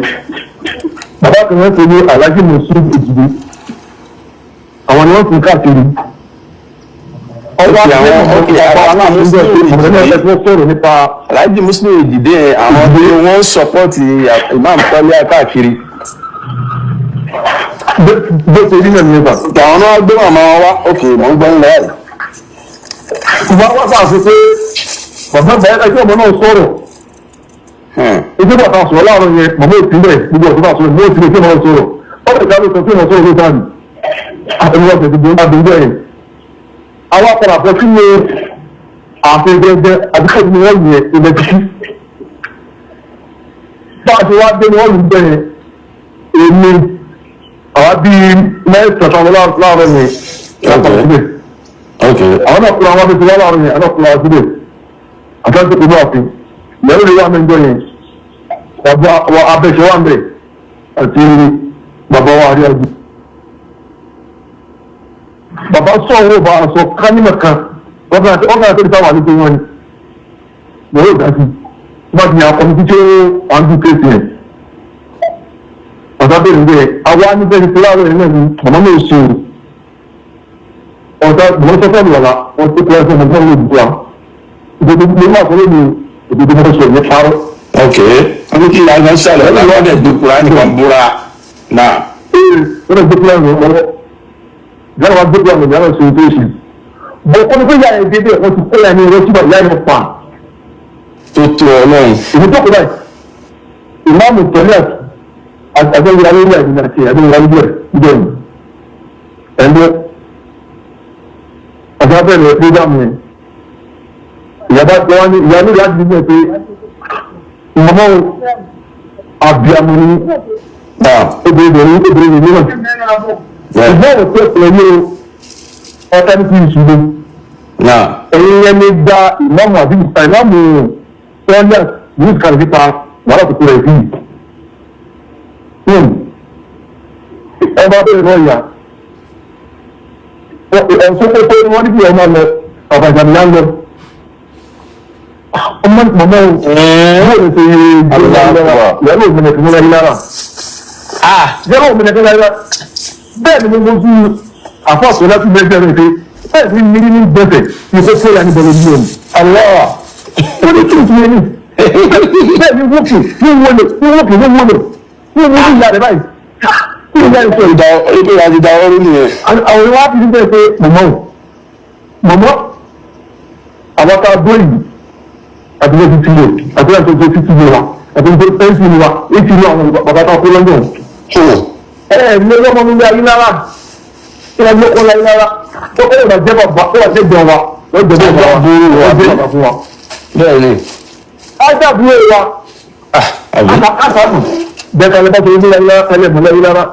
bàbá kan wọ́n ti ní Alhaji Moshood Ejide àwọn ni wọ́n ti káàkiri ọwọ́ Ok, ok, àwọn náà Muslim Ejide. ọ̀rọ̀ sọ̀rọ̀ nípa Alhaji Muslim Ejide àwọn tí wọ́n ń sọpọ́tì Imam Tọ́lá káàkiri. Bó ṣe rí náà nìyẹn bá. Ok, àwọn náà gbé màmá wọn wá. Ok, mò ń gbọ́ ń lọ báyìí. Bàbá wa sàṣe pé bàbá bàbá ẹjọ́ ọmọ náà sọ̀rọ̀ ojú bàtà sọ̀rọ̀ láàárọ̀ yẹn màmá òtí bẹ̀ gbogbo ọ̀tún bá sọ̀rọ̀ màmá òtí bẹ̀ kí wọ́n sọ̀rọ̀ ọ̀rọ̀ ìka ló sọ kí wọ́n sọ̀rọ̀ ló sáà ní àtẹnuwọ́ tẹ̀sí gbogbo àdúgbò yẹn. Àwa padà bọ̀ sínú ààfin gẹ́gẹ́ àdúgbò tí wọ́n yẹ ilẹ̀ títí. Bá a ṣe wá dé ni wọ́n lù bẹ́ẹ̀ èmi àwa bíi mẹ́sàn-án táwọn láàárọ̀ yẹn lápapọ̀ síbẹ̀. Ok. Àwọn náà kúrò àwọn afẹ́fẹ́ wá láàárọ̀ yẹn àwọn náà kúrò àwọn síbẹ̀. Àtàkùn tó bá àfin lẹ́rù lè wà mẹ́jọ yẹn bàbá wa abẹ́ṣẹ́ wà mẹ́ àti bàbá wa àríyájú. Bàbá sọ̀rọ̀ bá a sọ kánìmọ̀ kan wọ́n kàn àti ìta wà ní pé wọ́n ni lọ́wọ́ ìdá sí wọ́n ti yàn kọ́mítì tí ó wà ń dún kéèsì yẹn. Ọ̀tá bẹ̀rẹ̀ bẹ́ẹ̀ àwa ní bẹ́ẹ̀ ti láàárọ̀ yẹn náà ni màmá mi ò ṣe o. Ọ̀tá mọ̀ sọ́kọ́ mi wàlá wọ́n ti kọ́ ẹ̀fọ́ mọ̀ ní ìbúra. Ìdòdó mi máa sọ lónìí ìdòdó mo sọ ní parọ́. Ok, wọ́n ní kí ìyá yẹn ṣàlẹ̀ wọ́n lè gbé Kùránì kan búra náà. Ee, wọ́n lè gbé Kùránì lọ́wọ́. Ìyá wa gbé Kùránì ìyá wa ṣe ètò ìṣe. Bọ̀ kọ́ ni pé ìyá yẹn dé bẹ́ẹ̀ wọ́n ti kọ́ ìyá yẹn rọ́ṣùbà ìyá yẹn pa. Tó tó Ọlọ́run. Èmi tó kọ báyìí, ìmáàmù tẹ́lẹ̀ àti àjọyọ̀ alórí àti àti àjọyọ̀ alórí ẹ̀ níbẹ̀ ni. Ẹ̀ńdọ́ ọ̀gá bẹ̀rẹ̀ prógámù yẹn. Ìyá bá wọ́n ní ìyá lórí àti nígbà pé ìmọ̀mọ́ àbíamọ ni Náà. obìnrin ní obìnrin ní náà. Bẹ́ẹ̀. Ìgbọ́n òkú ẹ̀pẹ̀ ní ọ̀tá ní kí n ṣubú. Náà. Ẹ̀yin yẹn ní gba ìmáàmù àbí ìmáàmù tẹ́lẹ̀ ní ìkàlẹ̀ nípa wàhálà tó kúrẹ̀ sí yìí. Ẹ bá bẹ̀rẹ̀ lọ ìyá. Ẹ̀sùn pé pé wọ́n ní kí ọmọ lọ, bàbá ìjàmbá ń lọ. Ọmọ mọ̀mọ́ o, yóò lè ṣe ìyá ló mìíràn kí wọ́n lára. Ìyá ló mìíràn kí wọ́n lára. Bẹ́ẹ̀ ni mo fi àfọ́sọ̀ láti bẹ́ẹ̀ rẹ̀ pé bẹ́ẹ̀ ni mírí ní gbẹ̀fẹ̀ ní kó fẹ́ yà ní bẹ̀rẹ̀ ní òní. Allah. Ó ní kí n tún yẹn ní. Bẹ́ẹ̀ ni wọ́pì ní wọlé ní wọ́pì ní wọlé ní wọlé ìyá rẹ̀ báyìí. Kí ni ìyá rẹ̀ sọ yìí? Ìdá ibi ìyá ti da ọrú nìyẹn. Àwọn ìwà fi bẹ́ẹ̀ pé mọ̀mọ́ o mọ̀mọ́ àwọn tá a dó yìí àti lọ́ọ́ títí lò àti lọ́ọ́ tó títí lò wa àti lọ́ọ́ tó títí lò wa èyí lò àwọn bàbá tá a kó lọ́dọ̀. Ẹ ẹ ní ọlọ́mọ mi ní ayé lára kí ẹ ló kó láyé lára ó ó lọ jẹ́ bàbá ó lọ jẹ́ jọ wa lọ́jọ́ bẹ́ẹ̀ bá wa lọ́jọ́ bẹ́ẹ̀ bàbá fún wa. Bẹ́ẹ̀ ni. Ájá àbúrò wa Àbí. àtàkùn bẹ́ẹ̀ ká lè bá tó ní láyé lára kálẹ̀ mọ́ láyé lára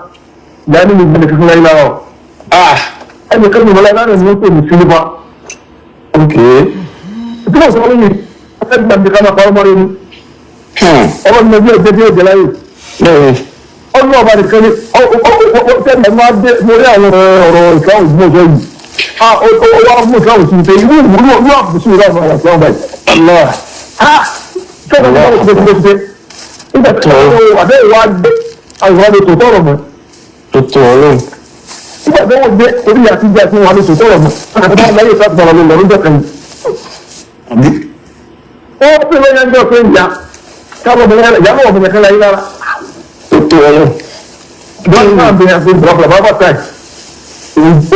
ìyá ní mi gbọ́dọ̀ fífún láyé lára o ẹnì kan ní mọ́lá lára ni wọ́n pè ní sílífà. Ok. Tí wọ́n sọ lóyún ẹgbẹ́ gbàgbé ká máa parọ́ mọ́rin ni ọmọ mi bí ẹgbẹ́ bí ẹgbẹ́ láyé Bẹ́ẹ̀ ni. ọdún ọba nìkan ni sẹ́ni ẹ̀ máa dé mo rí àwọn ọ̀rọ̀ ìkáwọ̀ ìgbìmọ̀ ọjọ́ yìí ó wá mú ìkáwọ̀ sí pé irú ìwúrú irú àbùsù ìlú àwọn àti àwọn báyìí. Allah. Sẹ́ni ẹ̀ máa ṣe ṣe ṣe nígbà tí àbẹ́ ìwà dé àwọn ìwà tó tọrọ mọ́ Tó tó Ọlọ́run. nígbà tí wọ́n gbé orí àti ìjà tí wọ́n tó tọrọ mọ́ àti bá láyé ìfẹ́ lọ́dún kan yìí. Àbí. Ó pè lóyún ẹjọ́ pé ìyá káàbọ̀ bẹ̀rẹ̀ ìyá náà bẹ̀rẹ̀ kan láyé lára. Tó tó Ọlọ́run. Bọ́ọ̀lù náà bẹ̀rẹ̀ àti bọ̀rọ̀ bàbá táì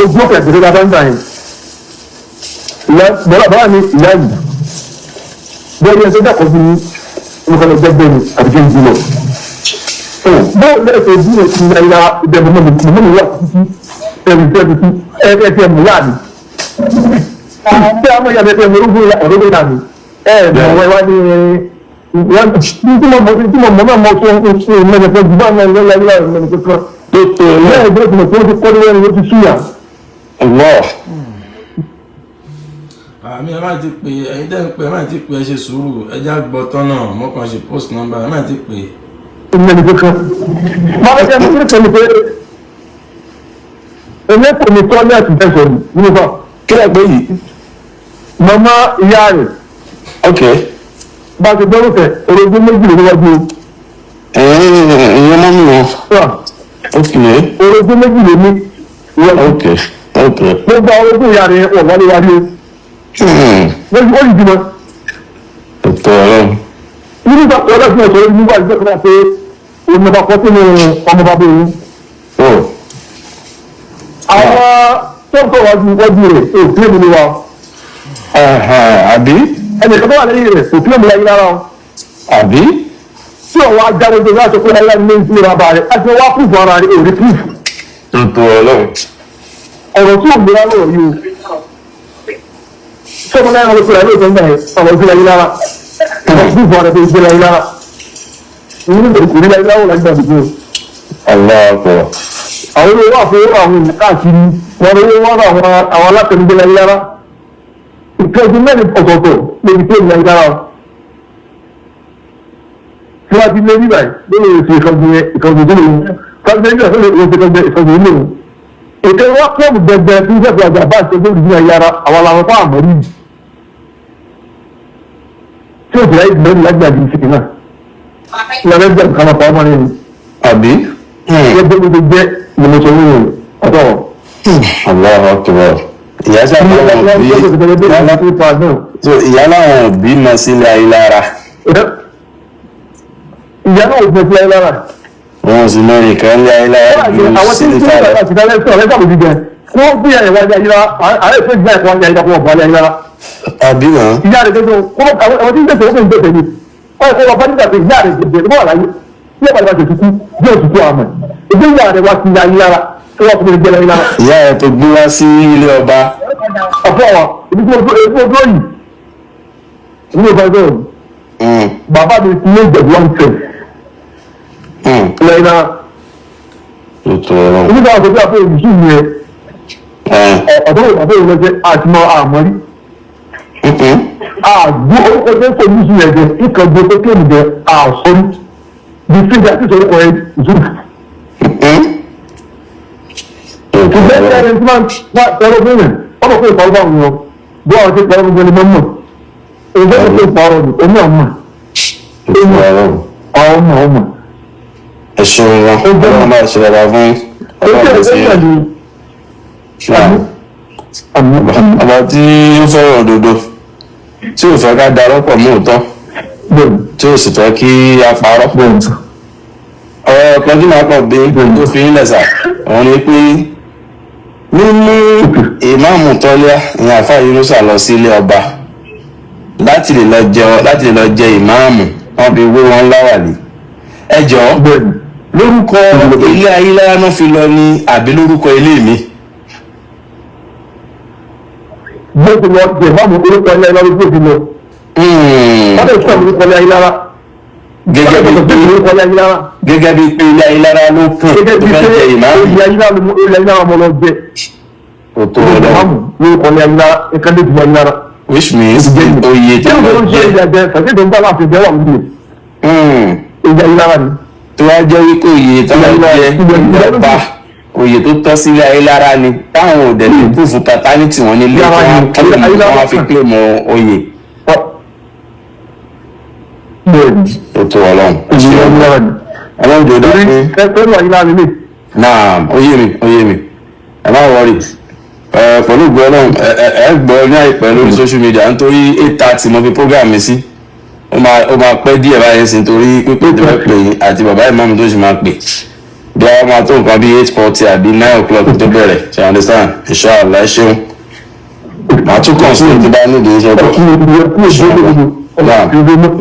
ojú ọ̀kẹ́ àti ìdílé bá ń gbà yẹn. Ìyá bọ́lá bàbá mi ìyá yìí bọ́ọ̀lù yẹn tó dàkọ̀ fún mi mo kàn lọ jẹ́ bẹ́ẹ̀ ni àti kí n jù lọ. Bọ́ọ̀lù lẹ́sẹ̀ bí mo ti ya ìbẹ̀rù mọ́ mi mọ́ mi wà títí ẹ̀rù tẹ́bi tí ẹ̀ mú yá mi. Ṣé àwọn ìyá mi ẹ̀ mú orúkọ yá mi? Ẹ̀ mọ̀ wá ní tí mo mọ̀ tí mo mọ̀ náà mọ̀ tó ń ṣe mẹ́rin fún jùlọ náà lọ́la ilé ọ̀rọ̀ mẹ́rin tó kọ́. Tó tó Ọlọ́run. Bẹ́ẹ̀ bẹ́ẹ̀ tí mo tó ti kọ́ ní wẹ́rin ló ti súyà. Allah. Àmì ẹ má ti pè, ẹ̀yin tẹ́ ń pè, ẹ má ti pè, ẹ ṣe sùúrù, ẹ já gbọ́ tán náà, mo kàn ṣe post number, ẹ má ti pè. Mẹ́rin tó kọ́. Máa bẹ́ẹ̀ jẹ́ mo ti pè é èmi kò ní tọ́lẹ̀tì tẹ̀sán nínú bá. Kí lẹ pé yìí? Màmá ìyá rẹ̀ Ok. bá ti gbọ́rù tẹ̀ orogún méjì ló níwájú o. Ẹ̀yin ọmọ mi wọn. Ok. Orogún méjì ló ní níwájú. Ok. Ok. Gbogbo àwọn orogún ìyá rẹ̀ wọ̀ wálé wáyé o. Wọ́n yìí bímọ. Tó tó Ọlọ́run. Nínú ìgbà tó ọlọ́sìn ọ̀sẹ̀ nígbà tí wọ́n pé òun ọba kọ́ sínú ọmọ bàbá òun. Oh. Àwọn tó ń tọ́ wájú wájú rẹ̀ ò kílè mi ní wa. Àbí? Ẹnìkan tó wà lẹ́yìn rẹ̀ kò kílè mi láyé lára o. Àbí? Tí ọ̀wọ́ ajáde tó láti pé láyé ní ìlú bàbá rẹ̀ láti wá púfù ara rẹ̀ ò rí púfù. Tó tó Ọlọ́run. Ọ̀rọ̀ tí ò gbéra lọ́rọ̀ yìí o. Sọ́kùn náà ló pèrè lóòótọ́ nígbà yẹn ọ̀rọ̀ sí láyé lára. Ọ̀rọ̀ púfù ara rẹ̀ tó gbé láyé lára. Ìlú kò rí láyé lára láti gbàgbé o. Allah akbar. Àwọn olówó wà fún àwọn èèyàn káàkiri wọn lówó wọn rà àwọn alátẹnugbé láyé lára. Ìtọ́jú mẹ́rin ọ̀tọ̀ọ̀tọ̀ lórí tó láyé lára o. Tí wọ́n ti lé nígbà yìí lórí èsì ìkọ̀gbìn ìkọ̀gbìn tó lòun. Kọ́gbìn nígbà tó lè èsì ìkọ̀gbìn ìkọ̀gbìn lòun. Ètò ìwà pọ̀mù gbẹgbẹ tí ń sẹ́kọ̀ọ́ àgbà bá ṣe lórí ní ayé ara àwọn làwọn fún àmọ́ rí. Tí òjò láyé mẹ́rin lágbàdì ìsìnkì náà. Ìyàrá ẹgbẹ́ kan ọ̀pọ̀ ọmọ rẹ̀ ni. Àbí? Gẹ́gẹ́ bí ó jẹ́ ìmọ̀sọ̀ nínú ọ̀tọ̀. Allahu Akbar. Ìyá sábà wọn bí, so ìyá láwọn òbí mọ sílé Ayílára. Ìyá náà ò fẹ́ sí Ayílára. Wọn ò sì mọ nìkan lé Ayílára ju Àwọn tí ń sílíkà tí lọ. wọ́n ti dálẹ́ sọ̀rọ̀ lẹ́gbàá òbí jẹ. Wọ́n bí ẹ̀rẹ̀ wájú Ayílára, ààrẹ ìfẹ́ ìgbà ẹ̀kọ́ wájú Ayílára kó wọ́n bọ̀ Ayílára. Àbí náà. Ìyá rẹ̀ gẹ́gẹ́ àwọn tí ń gbèsè ó fi ń gbèsè ni. Wọ́n kọ́ wọn bá nígbà pé ìyá rẹ̀ gẹ́gẹ́ bọ́ wà láyé. Bí ẹ̀bà ìbá tètè kú, bí òtútù àmọ̀. Ìgbé ìyá rẹ̀ wá sí Ayílára, tó wá fún mi gbé Ayílára. Ìyá ẹ̀ tó gbé wá sí ilé ọba. Ọ̀pọ̀ wa, ibi tí mo dúró yìí, ìlú ìbá ẹgbẹ́ òní. Bàbá mi ti ní Ìjẹ̀bú wọn tẹ̀. Lẹ́yìn náà, Tó ọlọ́run. nígbà tó bí àpò ìlú mi ẹ, ọ̀dọ́ ìbàbá ìlú lọ́jẹ́ àti mọ àmọ́rí. Àgbo orúkọ tó ń sọ ní ìsìn ẹ̀jẹ̀ ìkan gbé tó kéèmù jẹ àsọ́rí. Bí fíjà tí ìṣòro kọ ẹ zùf. Ìgbẹ́ ní ẹni tí máa ń wá tọrọ fún yẹn, wọ́n mọ̀ pé ìpàrọ̀ bá wọn bí wọ́n ti pàrọ̀ gbogbo ẹni mọ́ mọ̀. Ìgbẹ́ ní pé ìpàrọ̀ ni omi ọ̀mọ̀. Ọmọ ọmọ. Ẹ ṣeun wọn, Ọlọ́run bá ṣe dáadáa fún Ọlọ́run bá ṣe ọba tí ó fẹ́ràn òdodo, tí ò fẹ́ ká darọ́pọ̀ mọ́ òótọ́, tí ò sì fẹ́ kí a parọ́. Ọ̀rọ̀ kan tí màá kàn bí tó fi ń lẹ̀sà òun ni pé mímú ìmáàmù Tọ́líà ìyẹn àfáà Yunusa lọ sí ilé ọba láti lè lọ jẹ ìmáàmù, wọn fi wé wọn láwàní. Ẹ jọ̀ọ́, lórúkọ ilé Ayílára náà fi lọ ní àbí lórúkọ ilé mi? Bó ti lọ jẹ ìmáàmù, orúkọ ilé Ayílára bó ti lọ. Wọ́n lè sọ orúkọ ilé Ayílára. Gẹ́gẹ́ bí pé orúkọ ilé Ayílára. Gẹ́gẹ́ bí pé ilé Ayílára ló kàn Gẹ́gẹ́ tó bí fẹ́ pé jẹ ìmáàmù. ilé Ayílára ló ilé Ayílára mọ́ lọ jẹ. Kò tó Ọlọ́run. Ìmáàmù lórúkọ ilé Ayílára ìkànnì ìdílé Ayílára. Which means oyè tó Tí lọ wọ́n ṣe jẹ ìjà jẹ sàkéde ń bá láti jẹ́ wà lóde ìjà Ayílára ni. Tó wá jẹ́ wípé oyè tó lọ jẹ ọba, oyè tó tọ́ sílé Ayílára ni, táwọn ò dẹ̀ lè proof paternity wọn nílé tí wọ́n claim, wọ́n fi claim oyè. Bẹ́ẹ̀ni. Tó tó Ọlọ́run. Ìjà Ayílára ni. Ọlọ́run jò dá Torí fún. pẹ̀lú Ayílára ni. Naam, ó yé mi, ó yé mi. Ẹ má worry. Ẹ pẹ̀lú gbọ́ Ọlọ́run, ẹ ẹ gbọ́ ní àìpẹ́ lórí social media, nítorí 8:30 mo fi program mi sí. Ó máa pẹ́ díẹ̀ báyìí sí, nítorí pípé tó fẹ́ pè yín àti bàbá ìmáàmù tó sì máa pè. Bí a máa tó nǹkan bí 8:40 àbí 9 o'clock tó bẹ̀rẹ̀, ṣe understand? Inshallah, ẹ ṣeun. Màá tún kàn sí ti bá nídìí iṣẹ́ gbọ́. Naam,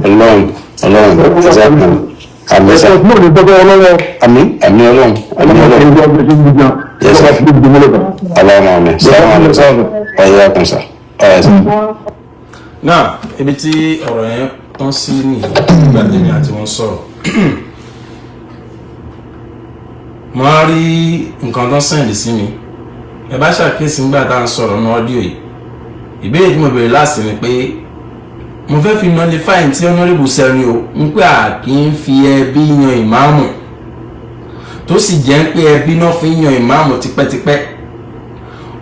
Ọlọ́run, Ọlọ́run, exactly. Àmín sà. Àmín, àmín Ọlọ́run, àmín Ọlọ́run. Yes, sir. Allahumma amin. Salaam alaikum. Wa iyyakum sir. All right, sir. Náà ibi tí ọ̀rọ̀ yẹn tán sí nìyí. Nígbà tèmi àti wọn sọ̀rọ̀, mo á rí nǹkan tán send sí mi. Ẹ bá ṣàkíyèsí, nígbà tá à ń sọ̀rọ̀ ní audio yìí, ìbéèrè tí mo béèrè láti ni pé mo fẹ́ fi nullify tí honourable sẹ́ni o ń pé à kì í fi ẹbí yan ìmáàmù, tó sì jẹ́ pé ẹbí náà fi ń yan ìmáàmù tipẹ́tipẹ́.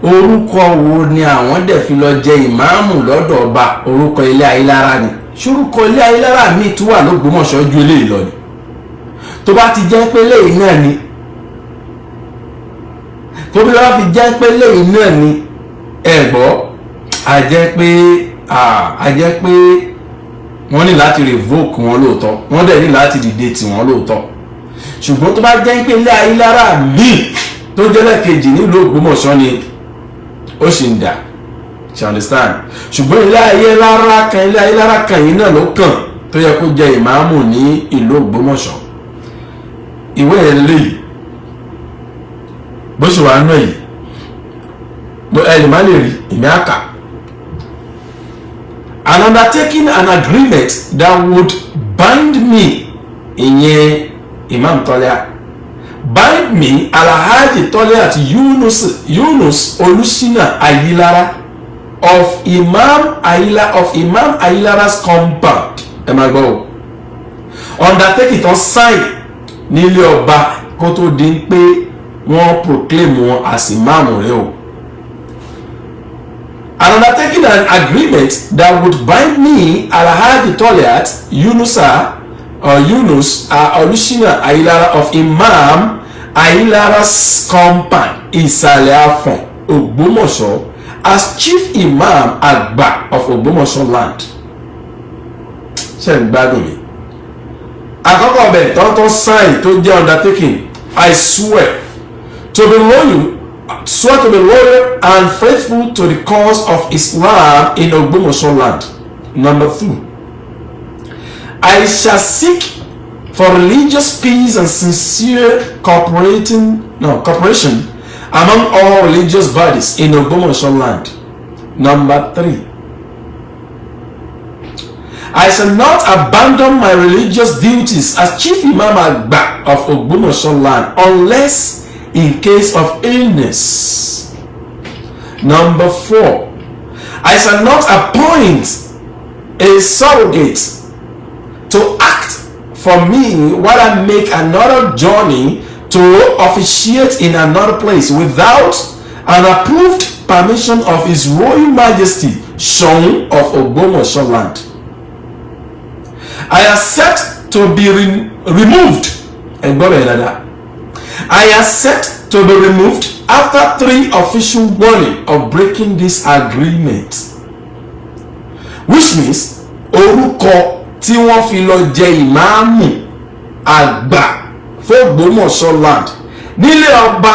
Orúkọ wo ni àwọn dẹ̀ fi lọ jẹ ìmáàmù lọ́dọ̀ ọba? Orúkọ ilé Ayílára ni. Ṣorúkọ ilé Ayílára míì tún wà lÓgbómọ̀ṣọ́ ju eléyìí lọ ni? Tó bá ti jẹ́ pé léyìí náà ni, tó bí wọ́n fi jẹ́ pé léyìí náà ni, ẹ gbọ́, a jẹ́ pé wọ́n ní láti revoke wọn lóòótọ́, wọ́n dẹ̀ ní láti dìde tì wọ́n lóòótọ́. Ṣùgbọ́n tó bá jẹ́ pé ilé Ayílára míì tó jẹ́ lẹ́ẹ̀kejì nílùú Ògbómọ̀ṣọ́ ni, ó sì ń dà, ṣe understand? Ṣùgbọ́n ilé Ayílára kan yìí náà ló kàn tó yẹ kó jẹ ìmáàmù ní ìlú Ògbómọ̀ṣọ́. Ìwé ẹ̀ lélẹ́yìí, bó ṣe wà nù yìí, ẹ lè má lè rí ìmí àkà. "And undertaking an agreement that would bind me," ìyẹn Imam Tọ́lẹ́à, "bind me, Alhaji Tọ́lẹ́à Yunus Olùsínà Ayilara of Imam Ayilara's compound." Ẹ máa gbọ́ o, undertaking tán sign nílé ọba kó tó di pé wọ́n proclaim wọn as imam rẹ o. "And undertaking an agreement that would bind me, Alhaji Toliat Yunusa or Yunus Olushina Ayilara of Imam Ayilara's compound, Ìsàlẹ̀ Afọ̀n, Ògbómọ̀ṣọ́, as Chief Imam Àgbà of Ògbómọ̀ṣọ́ land. Ṣe ń gbádùn mi? Àkọ́kọ́ bẹ̀ tọ́tọ́ sign tó jẹ́ undertaking: I swear to be loyal, swear to be loyal and faithful to the cause of Islam in Ògbómọ̀ṣọ́ land. Number two, I shall seek for religious peace and sincere cooperating, no, cooperation among all religious bodies in Ogbomoso land. Number three, I shall not abandon my religious duties as Chief Imam Agba of Ogbomoso land unless in case of illness. Number four, I shall not appoint a surrogate to act for me while I make another journey to officiate in another place without an approved permission of His Royal Majesty Soun of Ogbomoso land. I accept to be removed. Ẹ̀gbọ́n bẹ̀rẹ̀ dáadáa. I accept to be removed after three official warning of breaking this agreement. Which means orúkọ tí wọ́n fi lọ jẹ ìmáàmù àgbà f'Ògbómọ̀ṣọ́ land nílé ọba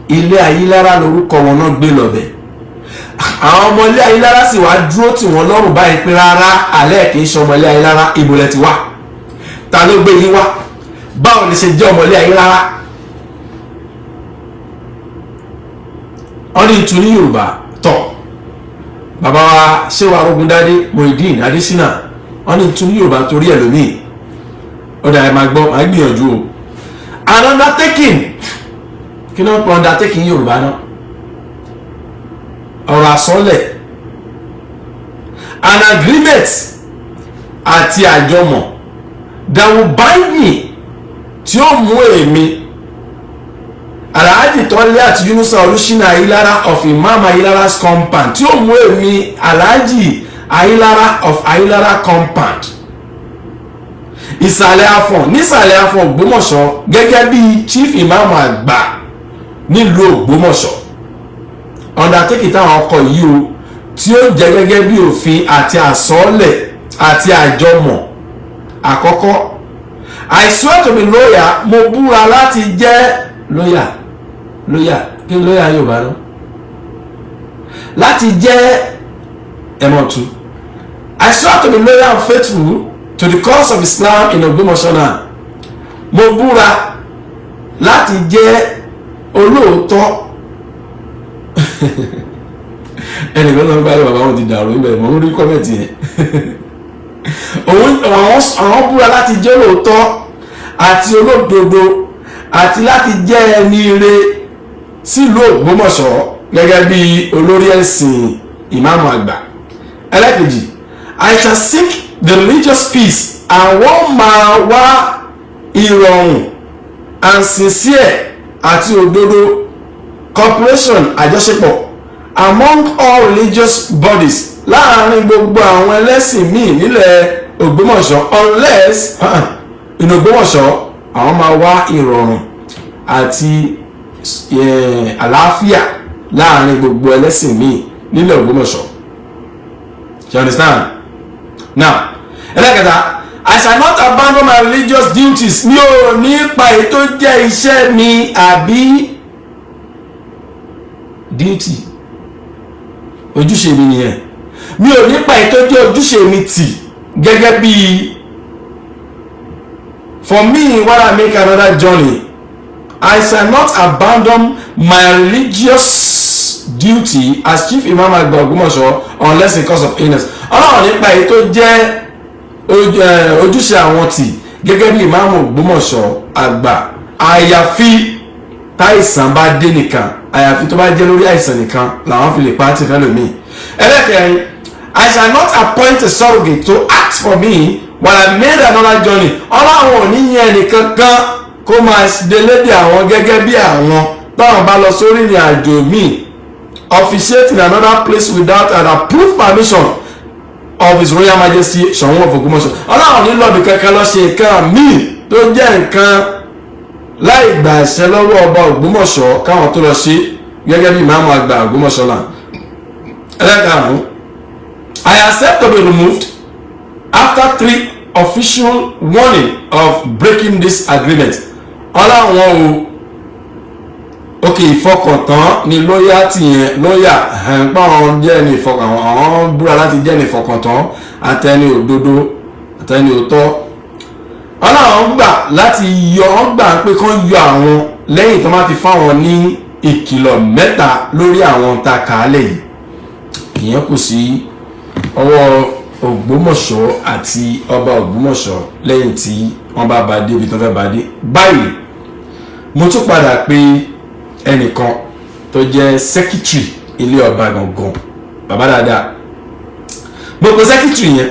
ilé Ayílára, lórúkọ wọn náà gbé lọ́bẹ̀. Àwọn ọmọ ilé Ayílára sì wá dúró tì wọ́n lọ́rùn báyìí pé rárá, alẹ́ kì í ṣe ọmọ ilé Ayílára. Ibo lẹ ti wá? Ta ló gbé yín wá? Báwo ni ṣe jẹ́ ọmọ ilé Ayílára? Wọ́n ní ìtú ní Yorùbá tọ̀. Bàbá wa ṣéwà Arógundádé Muideen Adésínà, wọ́n ní ìtú ní Yorùbá torí ẹ̀ lómi. Ó dà, ẹ máa gbọ́, máa gbìyànjú o. An undertaking, kí ló ń pọ undertaking Yorùbá náà? Ọ̀rọ̀ àsọlẹ̀, an agreement àti àjọmọ̀ that will bind me, tí ó mú èmi Alhaji Tọ́lé àti Yunusa Olùṣínà Ayílára of Imam Ayílára's compound, tí ó mú èmi Alhaji Ayílára of Ayílára compound, Ìsàlẹ̀ Afọ̀n, nísàlẹ̀ Afọ̀n, Ògbómọ̀ṣọ́, gẹ́gẹ́ bí Chief Imam Àgbà nílùú Ògbómọ̀ṣọ́. Undertaking táwọn ọkọ̀ yìí o, tí ó jẹ́ gẹ́gẹ́ bí òfin àti àsọọ́lẹ̀ àti àjọmọ̀. Àkọ́kọ́, I swear to be loyal, mo búra láti jẹ́ loyal. Loyal, kí ni loyal Yorùbá náà? Láti jẹ́ ẹ̀mọ̀tú. I swear to be loyal and faithful to the cause of Islam in Ògbómọ̀ṣọ́ náà. Mo búra láti jẹ́ olóòótọ́. Ẹnìkan náà báyìí, bàbá wọn ti dàrú ibẹ̀, mo ń rí comment yẹn. Òun àwọn búra láti jẹ́ olóòótọ́ àti olódodo àti láti jẹ́ ẹni ire sílùú Ògbómọ̀ṣọ́ gẹ́gẹ́ bí olórí ẹ̀sìn, ìmáàmù àgbà. Ẹlẹ́kejì, I shall seek the religious peace, àwọn máa wá ìrọ̀rùn, and sincere àti òdodo, cooperation, àjọṣepọ̀, among all religious bodies, láàárín gbogbo àwọn ẹlẹ́sìn míì nílẹ̀ Ògbómọ̀ṣọ́, unless in Ògbómọ̀ṣọ́. Àwọn máa wá ìrọ̀rùn àti àlàáfíà láàárín gbogbo ẹlẹ́sìn míì nílẹ̀ Ògbómọ̀ṣọ́. You understand now? Ẹlẹ́kẹta, I shall not abandon my religious duties, mi ò ní pa èyí tó jẹ́ iṣẹ́ mi àbí duty, ojúṣe mi nìyẹn. Mi ò ní pa èyí tó jẹ́ ojúṣe mi tì gẹ́gẹ́ bí for me while I make another journey. I shall not abandon my religious duty as Chief Imam Àgbà Ògbómọ̀ṣọ́ unless in cause of illness. Ọlọ́run nípa èyí tó jẹ́ ojúṣe àwọn tì gẹ́gẹ́ bí ìmáàmù Ògbómọ̀ṣọ́ àgbà, àyàfi táìsàn bá dé nìkan, àyàfi tó bá jẹ́ lórí àìsàn nìkan làwọn fi lè pa á ti fẹ́ lómi. Ẹlẹ́kẹrin, I shall not appoint a surrogate to act for me while I made another journey. Ọlọ́run ò ní yẹn nìkan kan kó máa délédè àwọn gẹ́gẹ́ bí àwọn táwọn bá lọ sórí ìrìn àjò míì, officiate in another place without an approved permission of His Royal Majesty Ṣọ̀ún of Ògbómọ̀ṣọ́. Ọlọ́run ní lọ́ọ̀bì kankan lọ ṣe nǹkan míì tó jẹ́ nǹkan Láì gbà ẹ̀ṣẹ̀ lọ́wọ́ ọba Ògbómọ̀ṣọ́ káwọn tó lọ ṣe gẹ́gẹ́ bí ìmáàmù àgbà Ògbómọ̀ṣọ́ là. Ẹlẹ́karùn-ún, I accept to be removed after three official warning of breaking this agreement. Ọláwọn o, ok, ìfọkàntán ni loyalty yẹn, loyal ẹ̀ pa àwọn jẹ́ ní ìfọkàn, àwọn búra láti jẹ́ ní ìfọkàntán àtẹni òdodo àtẹni òótọ́. Ọlọ́run gbà láti yọ wọ́n, gbà pé kán yọ àwọn lẹ́yìn tó máa ti fáwọn ní ìkìlọ̀ mẹ́ta lórí àwọn tá a kà á lẹ̀ yìí. Ìyẹn kù sí ọwọ́ Ògbómọ̀ṣọ́ àti ọba Ògbómọ̀ṣọ́ lẹ́yìn tí wọ́n bá ba dé ibi tó fẹ́ ba dé. Báyìí, mo tún padà pé ẹnìkan tó jẹ́ secretary ilé ọba gangan, bàbá dáadáa. Mo pe secretary yẹn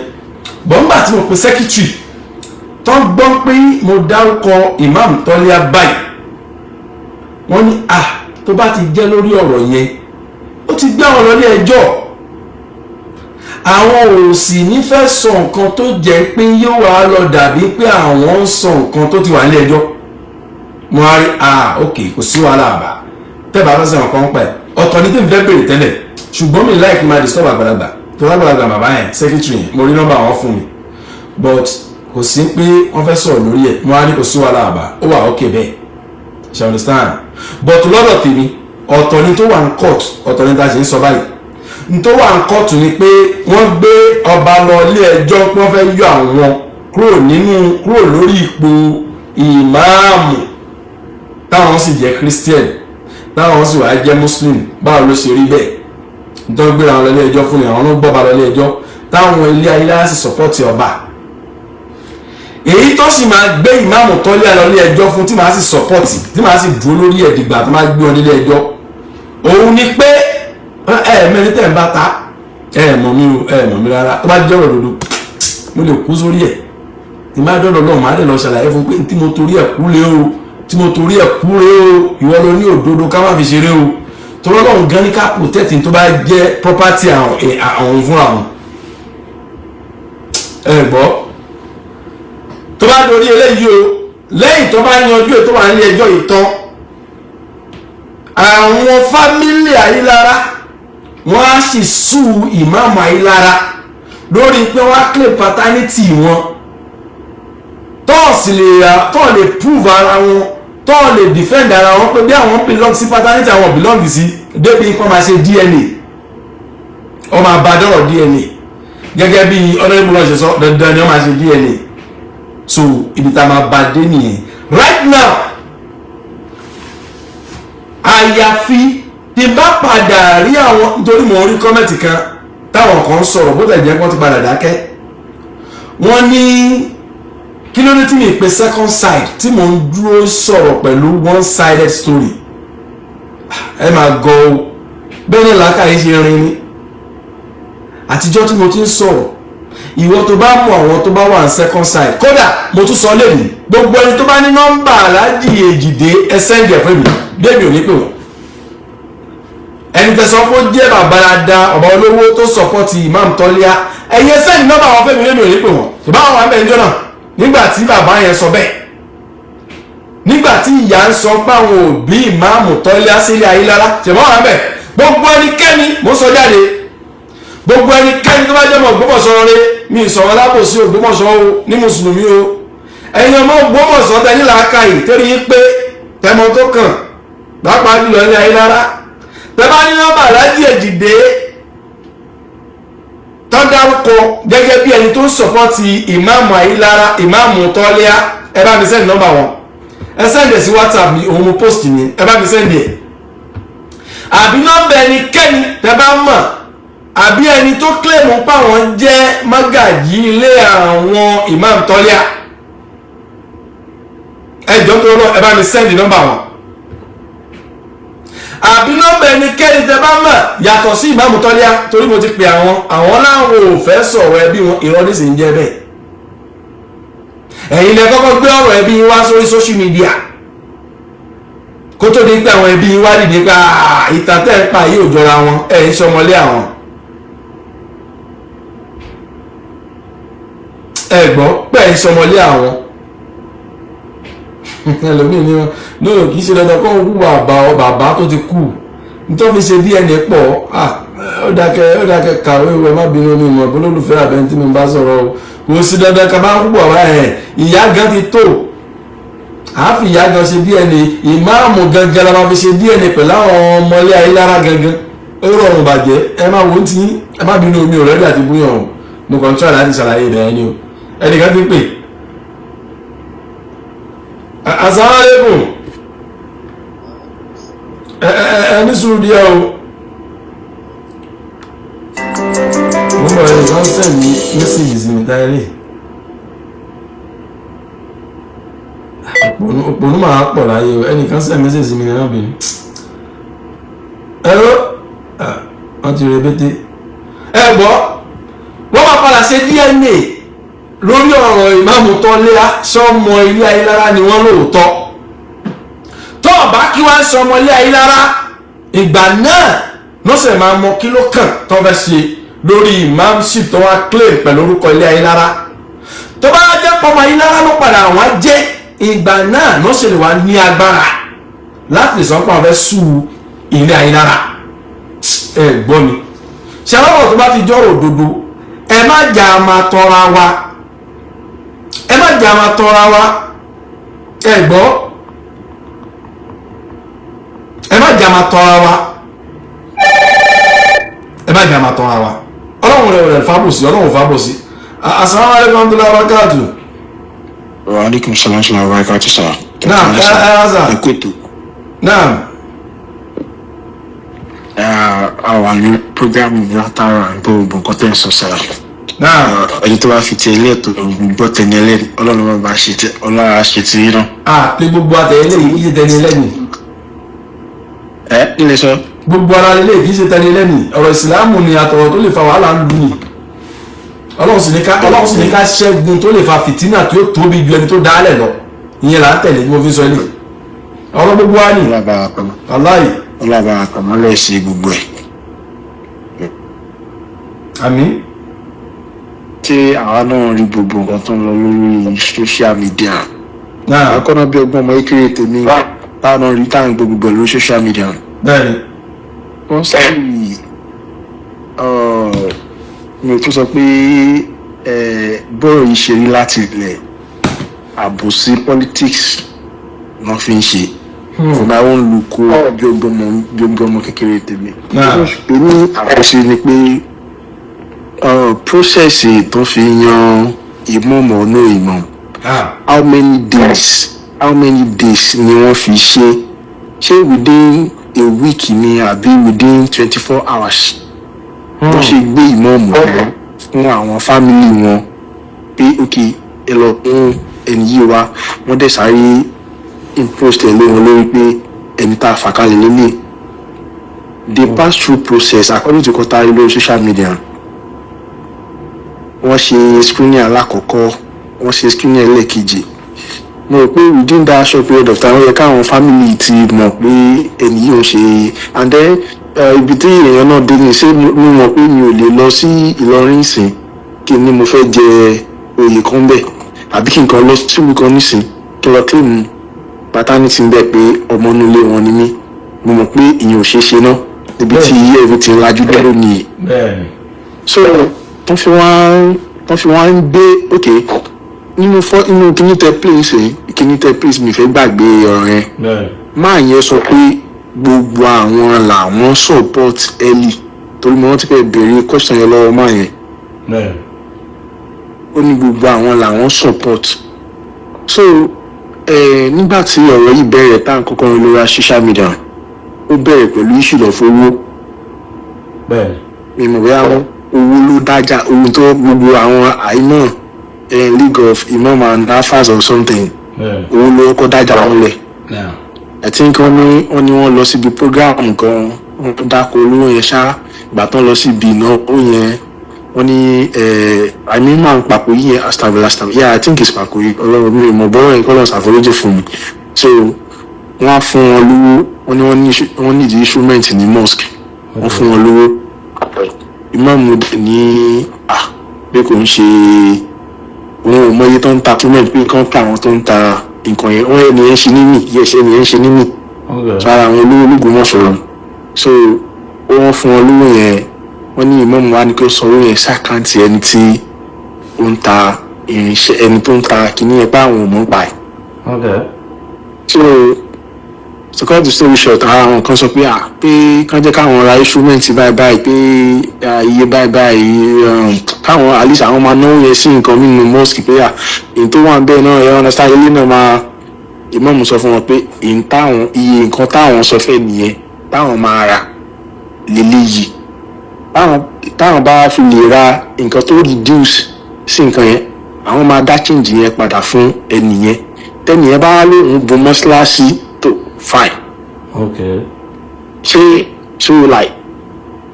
bọ́ńgbà tí mo pe secretary tó ń gbọ́ pé mo dárúkọ Imam Tọ́líà báyìí, wọ́n ní à tó bá ti jẹ́ lórí ọ̀rọ̀ yẹn, ó ti gbé àwọn lọ ilé ẹjọ́, àwọn ò sì ní fẹ́ sọ nǹkan tó jẹ́ pé yóò wá lọ dàbí pé àwọn ń sọ nǹkan tó ti wà nílé ẹjọ́. Mo á rí, ah, ok, kò sí wàhálà. Àbá tẹ́bà fẹ́ sọ̀rọ̀ kan pẹ̀, ọ̀tọ̀ ní tèmi fẹ́ béèrè tẹ́lẹ̀, ṣùgbọ́n mi like máa disturb àgbàlagbà tó lágbàlagbà. Bàbá yẹn, secretary yẹn, mo rí nọ́mbà wọn fún mi, but kò sí pé wọ́n fẹ́ sọ̀rọ̀ lórí ẹ̀. Mo á ní kò sí wàhálà, àbá ó wà ok bẹ́ẹ̀, ṣe understand? But lọ́dọ̀ tèmi, ọ̀tọ̀ ni tó wà ní court, ọ̀tọ̀ ni tá a ṣe ń sọ báyìí. N tó wà ní court ni pé wọ́n gbé ọba lọ ilé ẹjọ́ pé wọ́n fẹ́ yọ àwọn kúrò nínú, kúrò lórí ipò ìmáàmù, táwọn sì jẹ́ Christian, táwọn sì wàá jẹ́ Muslim. Báwo ló ṣe rí bẹ́ẹ̀? Nítorí gbéra wọn lọ ilé ẹjọ́ fún mi, àwọn ló gbọ́ba lọ ilé ẹjọ́, táwọn ilé ayélujára sì support ọba. Èyí tó sì máa gbé ìmáàmù Tọ́lé lọ ilé ẹjọ́ fún, tí màá sì support, tí màá sì dúró lórí ẹ̀ dìgbà tó máa gbé wọn nílé ẹjọ́, òun ni pé ẹ mẹ́rin tẹ̀ ń bá ta, ẹ mọ̀ mí o, ẹ mọ̀ mí rárá. Tó bá jẹ́ ọ̀rọ̀ òdodo, mo lè kú sórí ẹ̀. Tí má dọ̀dọ̀ náà, má dẹ̀ lọ ṣàlàyé fún pé tí mo torí ẹ̀ kú lé o, tí mo torí ẹ̀ kú lé o. Ìwọ ló ní òdodo, ká má fi ṣeré o, torí Ọlọ́run gan ní ká protect tó bá jẹ́ property àwọn fúnra wọn. Ẹ gbọ́, tó bá dorí eléyìí o, lẹ́yìn tó bá yanjú ètò wà nílé ẹjọ́ yìí tán, àwọn family Ayílára, wọ́n á sì sue ìmáàmù Ayílára lórí pé wọ́n á claim paternity wọn, tọ́ọ̀sì lè tọ́ọ̀ lè prove ara wọn, tọ́ọ̀ lè defend ara wọn pé bí àwọn belong sí paternity, àwọn belong sí débi kọ́ máa ṣe DNA. Wọ́n máa bá dọ́rọ̀ DNA gẹ́gẹ́ bí honourable náà ṣe sọ, dandan ni wọ́n máa ṣe DNA. So ibi tá a máa bá dé nìyẹn right now, àyàfi tí n bá padà rí àwọn, nítorí mò ń rí comment kan táwọn kan ń sọ̀rọ̀, bó tẹ̀ jẹ́ kí wọ́n ti padà dákẹ́. Wọ́n ní kí ló dé tí mi pè second side, tí mò ń dúró sọ̀rọ̀ pẹ̀lú one sided story. Ẹ máa gọ o, bẹ́ẹ̀ ni làákàyè ṣe rin ni. Àtijọ́ tí mo ti ń sọ̀rọ̀, ìwọ tó bá mú àwọn tó bá wà ní second side, kódà mo tún sọ lẹ́nu, gbogbo ẹni tó bá ní nọ́mbà Aláàjì Èjìdé, ẹ send ẹ̀ fún mi, débi ò ní pè wọ́n. Ẹni tẹ̀sán kó jẹ́ bàbá dáadáa, ọba olówó tó support Imam Tọ́líà, ẹ̀yẹ send nọ́mbà wọn fẹ́mi, lémi ò ní pè wọ́n. Ṣùgbọ́n àwọn àmì ẹ̀jọ́ náà, nígbà tí bàbá yẹn sọ bẹ́ẹ̀, nígbà tí ìyá ń sọ pé àwọn òbí ìmáàmù Tọ́líà sílé Ayélára, ṣùgbọ́n àwọn àmì, gbogbo ẹnikẹ́ni, mo sọ jáde, gbogbo ẹnikẹ́ni tó bá jẹ́ mọ̀ Ògbómọ̀ṣọ́ rẹ, mi sọ̀rọ̀ lábòsí Ògbómọ̀ṣọ́ o, ní mùsùlùmí o. Ẹ̀yin ọmọ Ògbómọ̀ṣọ́ tẹ ní làákàyè torí yín pé tẹmọ tó kàn, pàápàá jùlọ ní Ayélára, tẹ bá ní nọ́mbà Aláàjì Èjìdé tó dárúkọ gẹ́gẹ́ bí ẹni tó ń support ìmáàmù Ayélára, ìmáàmù Tọ́líà, ẹ bá mi send nọ́mbà wọn. Ẹ send ẹ̀ sí WhatsApp mi, òun mo post mi, ẹ bá mi send ẹ̀, àbí nọ́mbà ẹnikẹ́ni tẹ bá mọ̀, àbí ẹni tó claim páwọn jẹ́ mágàjí ilé àwọn Imam Tọ́líà. Ẹ jọ̀ọ́, tó lọ, ẹ bá mi send nọ́mbà wọn, àbí nọ́mbà ẹnikẹ́ni tẹ bá mọ̀ yàtọ̀ sí Imam Tọ́líà, torí mo ti pè àwọn láwọn ò fẹ́ sọ̀rọ̀ ẹbí wọn. Irọ́ ní sì ń jẹ́ bẹ́ẹ̀. Ẹ̀yin lẹ kọ́kọ́ gbé ọ̀rọ̀ ẹbí wá sórí social media, kó tó di pé àwọn ẹbí wá dìde pé ìtàn tẹ́ ń pa yìí ò jọra wọn, ẹ̀ ń sọmọlé àwọn. Ẹ gbọ́ pé ẹ̀ ń sọmọlé àwọn. Ẹlòmíì ni wọn no, kì í ṣe dandan kó ń hùwà bàbá tó ti kú nítorí fi ṣe DNA pọ̀. Ó dákẹ́, ó dákẹ́, kàwé wẹ̀, má bínú, mi mọ̀ bólólùfẹ́ àbẹ́ntí tí mi bá sọ̀rọ̀ o. Kò sí dandan ká bá ń hùwà wá ẹ̀. Ìyá gan ti tó, àáfi ìyá gan ṣe DNA. Ìmáàmù gangan la máa fi ṣe DNA pẹ̀lú àwọn ọmọlé Ayélára gangan. Ó rọrùn bàjẹ́. Ẹ má wo tí ẹ má bínú, omi ò ready àti búyàn o. Mo kàn ń try láti ṣàlàyé ìbẹ̀rẹ̀ ni o. Ẹnìkan ti pè. Asalaamualeykum. Ẹ ẹ ẹ ní sùúrù díẹ̀ o, mo ń bọ̀. Ẹnìkan send ní message sí mi táyé. Òpònú máa pọ̀ láyé o. Ẹnìkan send message sí mi ní ọ̀bìnrin ẹ̀rọ wọ́n ti rebete. Ẹ gbọ́, wọ́n máa padà ṣe DNA lórí ọ̀rọ̀ ìmáàmù Tọ́lẹ́à. Sọmọ ilé Ayélára ni wọ́n lóòótọ́? Tó ọ̀bá kí wọ́n sọmọ ilé Ayélára, ìgbà náà lọ́sẹ̀ máa mọ kí ló kàn tó fẹ́ ṣe lórí imamship tó wá claim pẹ̀lú orúkọ ilé Ayélára. Tó bá jẹ́ pọ́mọ Ayélára ló padà wá jẹ́, ìgbà náà lọ́sẹ̀ lè wá ní agbára láti lè sọ pé àwọn fẹ́ sue ilé Ayélára. Ẹ gbọ́ mi, ṣe aláwọ̀ tó bá ti jọ́rọ̀ òdodo, ẹ má jà máa tọra wa, ẹ má jà máa tọra wa. Ẹ gbọ́, ẹ má jà máa tọra wa, ẹ má jà máa tọra wa. Ọlọ́run rẹ̀ fábòsí, Ọlọ́run fábòsí. Asalaamu alaykum wa rahmatulahi wa barakatu. Wa alaikum salam wa barakatuh, sir. Naam, ẹ ẹ ẹ sà. Ẹ kú ètò. Naam. Àwa ní program látara gbogbo nǹkan tẹ́ ń sọ, sir. Naam. Ẹni tó bá fi ti ilé ètò gbọ́ tẹ̀lé ẹlẹ́ni, Ọlọ́run máa bá ṣe ti Ọlọ́run á ṣe ti yín náà. A pé gbogbo àtẹ̀yẹlé yìí kì í ṣe tẹni ẹlẹ́ni. Ẹ kí lè sọ? Gbogbo ara lélẹ̀ kì í ṣe tẹni ẹlẹ́ni. Ọ̀rọ̀ ìsìláàmù ni àtọ̀rọ̀ tó lè fa wàhálà ń lu ni. Ọlọ́run sì ní ká ṣẹ́gun tó lè fa fìtínà tí ó tóbi ju ẹni tó dálẹ̀ lọ. Ìyẹn là ń tẹ̀lé tí mo fi sọ ilé ọ̀rọ̀ gbogbo wa ni. Aláì. Ọlọ́run bá wa pamọ́ lẹ̀ sí gbogbo ẹ̀. Àmín. Tí àwa náà rí gbogbo nǹkan tó ń lọ lórí social media. Náà. Akọ́nà bí ọgbọ́n ọmọ kékeré tèmi táwọn náà rí táwọn gbogbo pẹ̀lú social media. Bẹ́ẹ̀ni. Wọ́n sì mi ò tún sọ pé bọ́ọ̀rọ̀ yìí ṣe rí láti ilẹ̀, àbòsí politics wọ́n fi ń ṣe. For my own look o, bí ọgbọ́n ọmọ kékeré tèmi. Náà. Pé ní àbòsí ni pé process tó fi yan imam or no imam, how many days ni wọ́n fi ṣe? Ṣé within a week ni àbí within 24 hours? Wọ́n ṣe gbé ìmọ̀ọ́mù wọn fún àwọn family wọn pé, "Ok, ẹ lọ fún ẹni yìí wá." Wọ́n dẹ̀ sáré impost ẹ̀ lé wọn lórí pé ẹni tá a fà kalẹ̀ lélẹ̀. They pass through process according to kọ́tà lórí social media. Wọ́n ṣe screening alákọ̀ọ́kọ́, wọ́n ṣe screening ẹlẹ́ẹ̀kejì. Mo rò pé within that short period of time, ó yẹ káwọn family ti mọ̀ pé ẹni yìí ò ṣe. And then ibi tí èèyàn náà dé ní, ṣé mo mọ̀ pé mi ò lè lọ sí Ìlọrin ìsìn kí ni mo fẹ́ jẹ oyè kan bẹ́ẹ̀, àbí kí n kàn lọ síbi kan nísìn kí n lọ claim paternity bẹ́ẹ̀ pé ọmọ inú ilé wọn ni mí? Mo mọ̀ pé ìyẹn ò ṣeé ṣe náà níbi tí everything lajú dé lónìí. So tó fi wá ń gbé, ok, nínú fọ́ nínú kíní tẹ place ẹ, kíní tẹ place, mi fẹ́ gbàgbé ọ̀rọ̀ yẹn. Máa yẹn sọ pé gbogbo àwọn làwọn support early, torí mo rántí pé béèrè question yẹn lọ́wọ́ máa yẹn. Ó ní gbogbo àwọn làwọn support. So nígbà tí ọ̀rọ̀ yìí bẹ̀rẹ̀, tá à ń kọ́kọ́ rí lórí social media, ó bẹ̀rẹ̀ pẹ̀lú issue of owó. Mi mọ̀ bóyá owó ló dájà ohun tó gbogbo àwọn àìmọ̀ League of Imam and Alfas or something. Owó ló kọ́kọ́ dájà wọn lẹ̀. I think wọ́n ní wọ́n lọ síbi program kan, wọ́n dáko olówó yẹn ṣá. Ìgbà tán lọ síbi ìnáwó yẹn, wọ́n ní àmì máa ń papò yìí yẹn, astagfirullah astagfirullah, yeah, I think it's papò yìí. Ọlọ́run, mi ò mọ̀ bọ́rọ̀ yẹn, kọ́ lọ́n ṣàforíjì fún mi. So wọ́n á fún wọn lówó, wọ́n ní wọ́n ní the instrument ní mosque, wọ́n fún wọn lówó. Ìmáàmù ní à pé kò ń ṣe òun ò mọ iye tó ń ta instrument, pé kán pa àwọn tó ń ta. Nǹkan yẹn, wọ́n ẹni yẹn ṣe ní mì, yes, ẹni yẹn ṣe ní mì. So ara àwọn olówó l'Ógbómọ̀ṣọ́. So wọ́n fún wọn lówó yẹn, wọ́n ní ìmáàmù wa ní kí ó san owó yẹn sí account ẹni tí ó ń ta irinṣẹ́, ẹni tó ń ta kinní yẹn, pé àwọn ò mọ̀ pa ẹ̀. So to cut the story short, ara àwọn kan sọ pé à pé kán jẹ́ káwọn ra instrument báyìí báyìí, pé iye báyìí báyìí, káwọn at least àwọn máa náwó yẹn sí nǹkan nínú mosque, pé à èyí tó wà bẹ́ẹ̀ náà ẹ understand ilé náà máa. Ìmáàmù sọ fún wọn pé èyí táwọn, iye nǹkan táwọn sọ fẹ́ nìyẹn táwọn máa rà lélẹ́yìí, táwọn bá fi lè ra nǹkan tó reduce sí nǹkan yẹn, àwọn máa dá change yẹn padà fún ẹnì yẹn. Tẹ́nì yẹn bá lóun bu mọ́ṣáláṣí tó, fine. Ṣé so like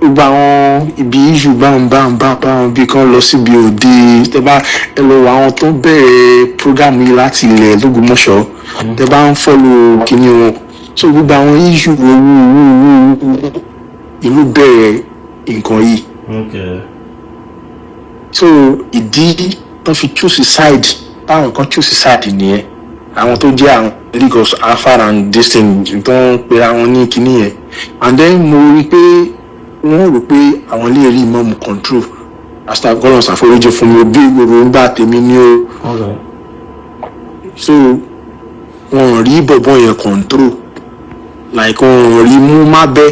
gbogbo àwọn ibi issue báwọn báwọn bí kan lọ síbi òde, tẹ bá ẹ lọ wọ àwọn tó bẹ̀rẹ̀ program yìí láti ilẹ̀ l'Ógbómọ̀ṣọ́, tẹ bá ń follow kíní wọn, so gbogbo àwọn issue owó owó owó owó ìlú bẹ̀rẹ̀ nǹkan yìí. So ìdí tó fi choose side, táwọn kan choose side nìyẹn, àwọn tó jẹ́ àwọn League of Afar and this thing tó ń pera wọn ní kinní yẹn. And then mo rí i pé wọ́n rò pé àwọn lè rí ìmáàmù control after. Kọ́lọ̀ ṣàforíjì fún mi bí èròǹgbà tèmi ní o. So wọn ò rí bọ̀bọ̀ yẹn control, like wọn ò rí mú má bẹ́.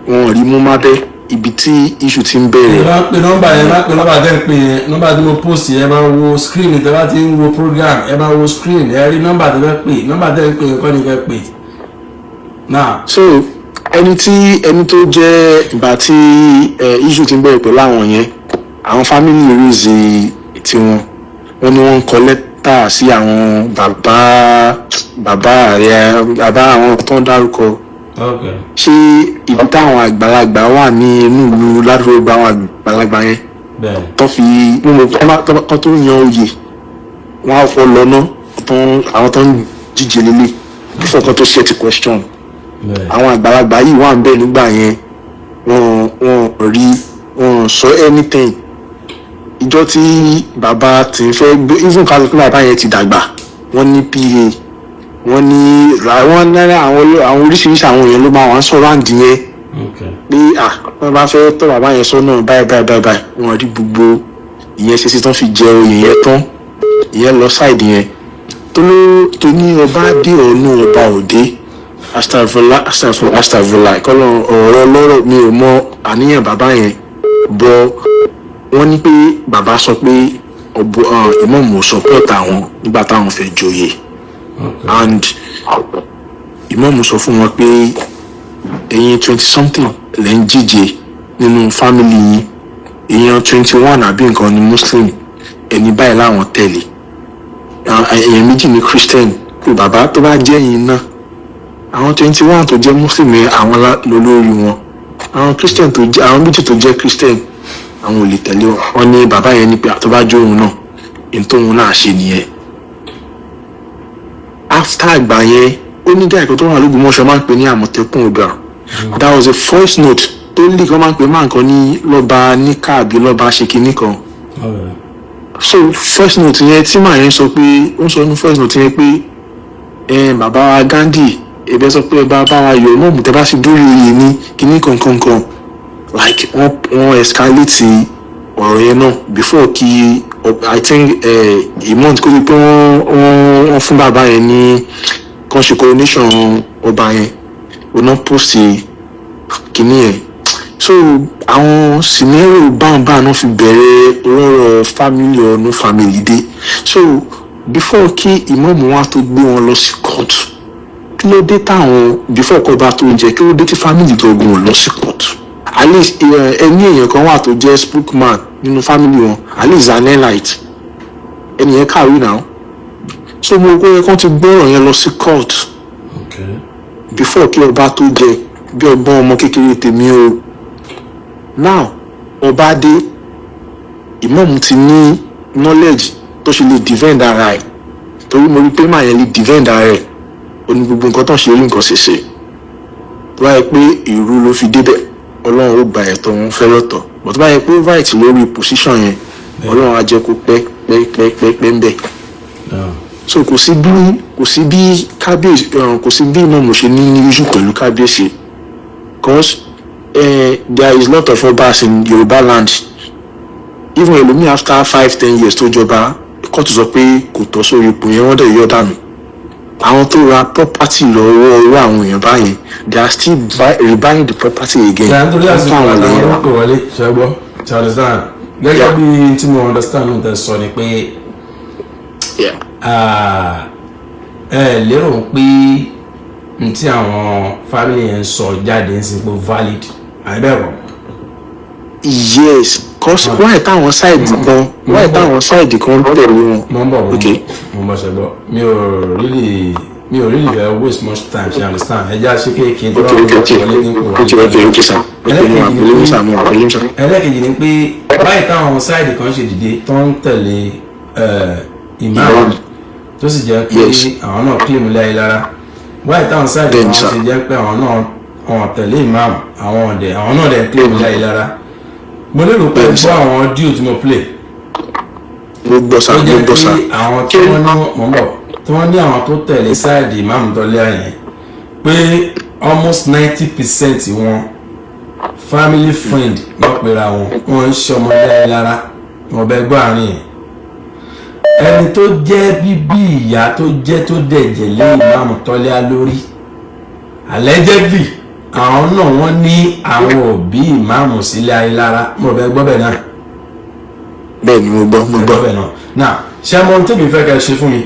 Wọn ò rí mú má bẹ́ ibi tí issue ti ń Ẹ bẹ̀rẹ̀. Bá pe nọ́mbà yẹn, bá pe nọ́mbà tẹ́ ń pè yẹn, nọ́mbà tí mo post yẹn, ẹ máa wo screen. Tẹ́ bá ti ń wo program, ẹ máa wo screen, ẹ rí nọ́mbà tẹ́ fẹ́ pè. Nọ́mbà tẹ́ ń pè yẹn kọ́ ni kẹ́ pè náà. So ẹni tí ẹni tó jẹ́ ìgbà tí issue ti ń bẹ̀rẹ̀ pẹ̀lú àwọn yẹn, àwọn family raise tiwọn, wọ́n ní wọ́n ń kọ lẹ́tà sí àwọn bàbá bàbá rẹ̀, bàbá àwọn tó ń dárúkọ. Ṣé ibi táwọn àgbàlagbà wà ní inú ìlú ládùúgbò, àwọn àgbàlagbà yẹn tó fi mímu tó tó yan oyè, wọn á fọ lọ ná àwọn tó ń díje lélẹ̀ before kan tó set question. Àwọn àgbàlagbà yìí wà ń bẹ̀ nígbà yẹn, wọ́n rí, wọ́n sọ anything. Ìjọ tí bàbá tí ń fẹ́ gbé, even kálukú, bàbá yẹn ti dàgbà, wọ́n ní pa wọ́n ní wọ́n ní àwọn oríṣiríṣi àwọn èèyàn ló máa wà ń sọ̀rọ̀ àǹdí yẹn pé à wọ́n bá fẹ́ tọ́ bàbá yẹn sọ́nà báyìí báyìí báyìí báyìí. Wọ́n rí gbogbo ìyẹn ṣe sí tán fi jẹ oyè yẹn tán. Ìyẹn lọ side yẹn tó ló tó ní ọba dé ọ̀nà ọba òde. Astagfirullah, astagfirullah, astagfirullah. Kọ́lọ̀ ọ̀rọ̀ lọ́rọ̀, mi ò mọ àníyàn bàbá yẹn bọ́. Wọ́n ní pé bàbá sọ pé ọ̀bọ ìmáàmù ò support àwọn nígbà táwọn fẹ́ joyè, and ìmáàmù sọ fún wọn pé ẹ̀yin 20 something lẹ́ ń jíje nínú family yín, èèyàn 21 àbí nǹkan ni Muslim, ẹni báyìí láwọn tẹ̀lé, èèyàn méjì ní Christian. Pé bàbá, tó bá jẹ́ yín náà, àwọn 21 tó jẹ́ Muslim yẹn, àwọn lólórí wọn, àwọn Christian tó jẹ́ àwọn méjì tó jẹ́ Christian, àwọn ò lè tẹ̀lé wọn. Wọn ní bàbá yẹn ní pé tó bá jó òun náà, ní tóun náà ṣe nìyẹn. After àgbà yẹn, ó ní guy kan tó wà lÓgbómọ̀ṣọ́, máa ń pè ní Àmọ̀tẹ́kùn Oòduà. That was a voice note tó lè kọ́, máa ń pè máa nǹkan ní lọ́ba níkà àbí lọ́ba ṣe kinní kan. So voice note yẹn tí màá yẹn sọ pé, ó ń sọ ní voice note yẹn pé ẹ bàbá wa Gandhi, ẹbẹ sọ pé ẹ bá bá wa yọ mọ́ọ̀mù tẹ bá sì dórí oyè ní kinní kankankan, like wọ́n escalate ọ̀rọ̀ yẹn náà before kí, I think, a month kó tó pé wọ́n fún bàbá yẹn ní kan ṣe coronation ọba yẹn, wọ́n náà post kinní yẹn. So àwọn scenario báńbáń náà fi bẹ̀rẹ̀ lọ́rọ̀ family or no family dé. So before kí ìmáàmù wa tó gbé wọn lọ sí court, kí ló dé táwọn, before kọba tó jẹ, kí ló dé tí family gangan ò lọ sí court? At least ẹni èèyàn kan wà tó jẹ́ spokesman nínú family wọn, at least an elite, ẹni yẹn kàwé náà. So mo kó yẹ kó ti gbọ́rọ̀ yẹn lọ sí court before kí ọba tó jẹ, bí ọgbọ́n ọmọ kékeré tèmi o. Now ọba dé, ìmáàmù ti ní knowledge tó ṣe lè defend ara ẹ̀, torí mo rí pé màá yẹn lè defend ara ẹ̀. Ó ní gbogbo nǹkan tó ń ṣe rí nǹkan ṣe ṣe tó bá yẹ pé ìrú ló fi débẹ̀, Ọlọ́run ó gba ẹ̀tọ́ wọn fẹ́ lọ́tọ̀, but tó bá yẹ pé right lórí position yẹn, Ọlọ́run á jẹ́ kó pẹ́ pẹ́ pẹ́ pẹ́ pẹ́ ń bẹ̀. So kò sí bí kábíyèsí, kò sí bí ìmáàmù ṣe ní issue pẹ̀lú kábíyèsí, cause there is lot of obas in Yorùbá land. Even ẹlòmíì, after 5, 10 years tó jọba, kóòtù sọ pé kò tọ́ sórí ipò yẹn, wọ́n dẹ̀ yọ dànù. Àwọn tó ra property lọ́wọ́ owó àwọn èèyàn báyìí, they are still rebuying the property again. Ìyá, nítorí Wọ́n àsìkò tún àwọn àtàwọn èèyàn rà. olùkọ́ wọlé ṣẹ́gbọ́ ṣe understand. Gẹ́gẹ́ bí tí mo understand ló ń tẹ́ sọ ni pé ah, ẹ lérò pé n tí àwọn family yẹn ń sọ jáde ń sin pé valid, àbẹ̀wò? Yes, cause why táwọn side kan tẹ̀lé wọn? Mo ń bọ̀, mo ń bọ̀, mo ń bọ̀ ṣẹ́gbọ́. Mi ò really fẹ́ waste much time, ṣe understand? Ẹ já ṣe kéèké tó Ok wà ok ok wọlé ní kò ok ok sir, ok, mo wà pẹ̀lú yín sir, mo wà pẹ̀lú yín sir. Ẹlẹ́kejì ni pé báyìí táwọn side kan ṣe dìde tó ń tẹ̀lé imam, tó sì jẹ́ pé àwọn náà claim ilé ayé lára, báyìí táwọn side kan Sir. ṣe jẹ́ pé àwọn náà wọn tẹ̀lé imam, àwọn ọ̀dẹ̀, àwọn náà dẹ̀ claim ilé ayé lára. Mo lérò pé Bẹ́ẹ̀ni, gbọ́ sir. àwọn audio tí mo play. Mo gbọ́ sir. Tó Mo jẹ́ gbọ́ sir. pé àwọn tí wọ́n ní, mọ̀ ń bọ̀, tí wọ́n ní àwọn tó tẹ̀lé side imam tọ́lé àyẹn, pé almost 90% wọn, family friend wọ́n pera wọn, wọ́n ń ṣe ọmọdé ayé lára wọn. Bẹ gbọ́ àárín yẹn, ẹni tó jẹ́ bíbí ìyá tó jẹ́ tó dẹ̀jẹ̀ lé ìmáàmù tọ́lé lórí, allegedly, àwọn náà wọ́n ní àwọn òbí ìmáàmù sílé ayé lára. Mo bẹ gbọ́ bẹ̀ náà. Bẹ́ẹ̀ ni, mo gbọ́, mo gbọ́. Gbọ́ bẹ̀ náà. Now, ṣé mo ń tẹ̀mí fẹ́ kẹ́ ṣe fún mi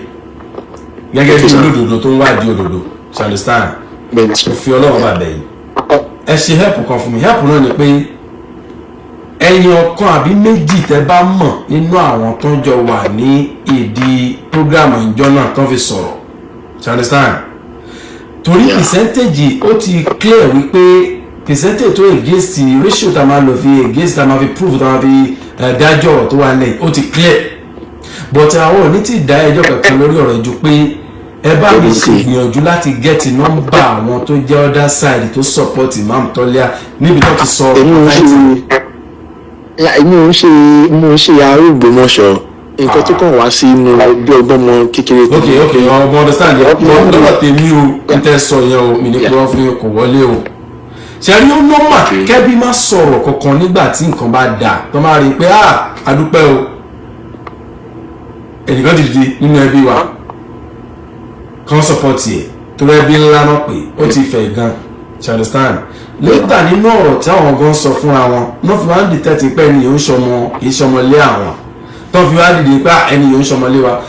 gẹ́gẹ́ bí Okay, sir. olódodo tó ń wádìí òdodo, you understand? Bẹ́ẹ̀ ni sir. Mo fi Ọlọ́run bá bẹ̀ yín, ẹ ṣe help kan fún mi. Help náà ni pé ẹ̀yin ọ̀kan àbí méjì tẹ́ bá mọ̀ nínú àwọn tó ń jọ wà ní ìdí program ìjọ náà tó ń fi sọ̀rọ̀, you understand? Torí percentage, ó ti clear wípé percentage tó against, ratio tá a máa lò fi against, tá a máa fi prove, tá a máa fi dájọ́ ọ̀rọ̀ tó wà nílẹ̀, ó ti clear, but àwọn ò ní tí ì dá ẹjọ́ kankan lórí ọ̀rọ̀ ju pé ẹ bá mi ṣègbìyànjú láti get nọ́mbà àwọn tó jẹ́ other side tó support Imam Tọ́líà níbi tó ti sọ. Èmi ò ń ṣe ará Ògbómọ̀ṣọ́. Nǹkan tó kàn wá sí inú bí ọgbọ́n mọ kékeré. Ok, ọmọ understand yẹn. Lọ́dọ̀ tèmi o, n tẹ́ sọ yẹn o, mi ní kí wọ́n fún yín, kò wọlé o. Ṣẹ́rí, ó normal kẹ́bí má sọ̀rọ̀ kankan nígbà tí nǹkan bá dà, tó máa rí i pé, ah, adúpẹ́ o, ẹnìkan ti dìde nínú ẹbí wa kan support ẹ̀, torí ẹbí ńlá náà pé ó ti fẹ̀ gan, you understand? Later, nínú ọ̀rọ̀ tí àwọn gan sọ fúnra wọn náà, fi wá ń detect pé ẹni yóò ń ṣọmọ, kì í ṣọmọ lé àwọn, tó fi wá dìde pé ẹni yóò ń ṣọmọ lé wa.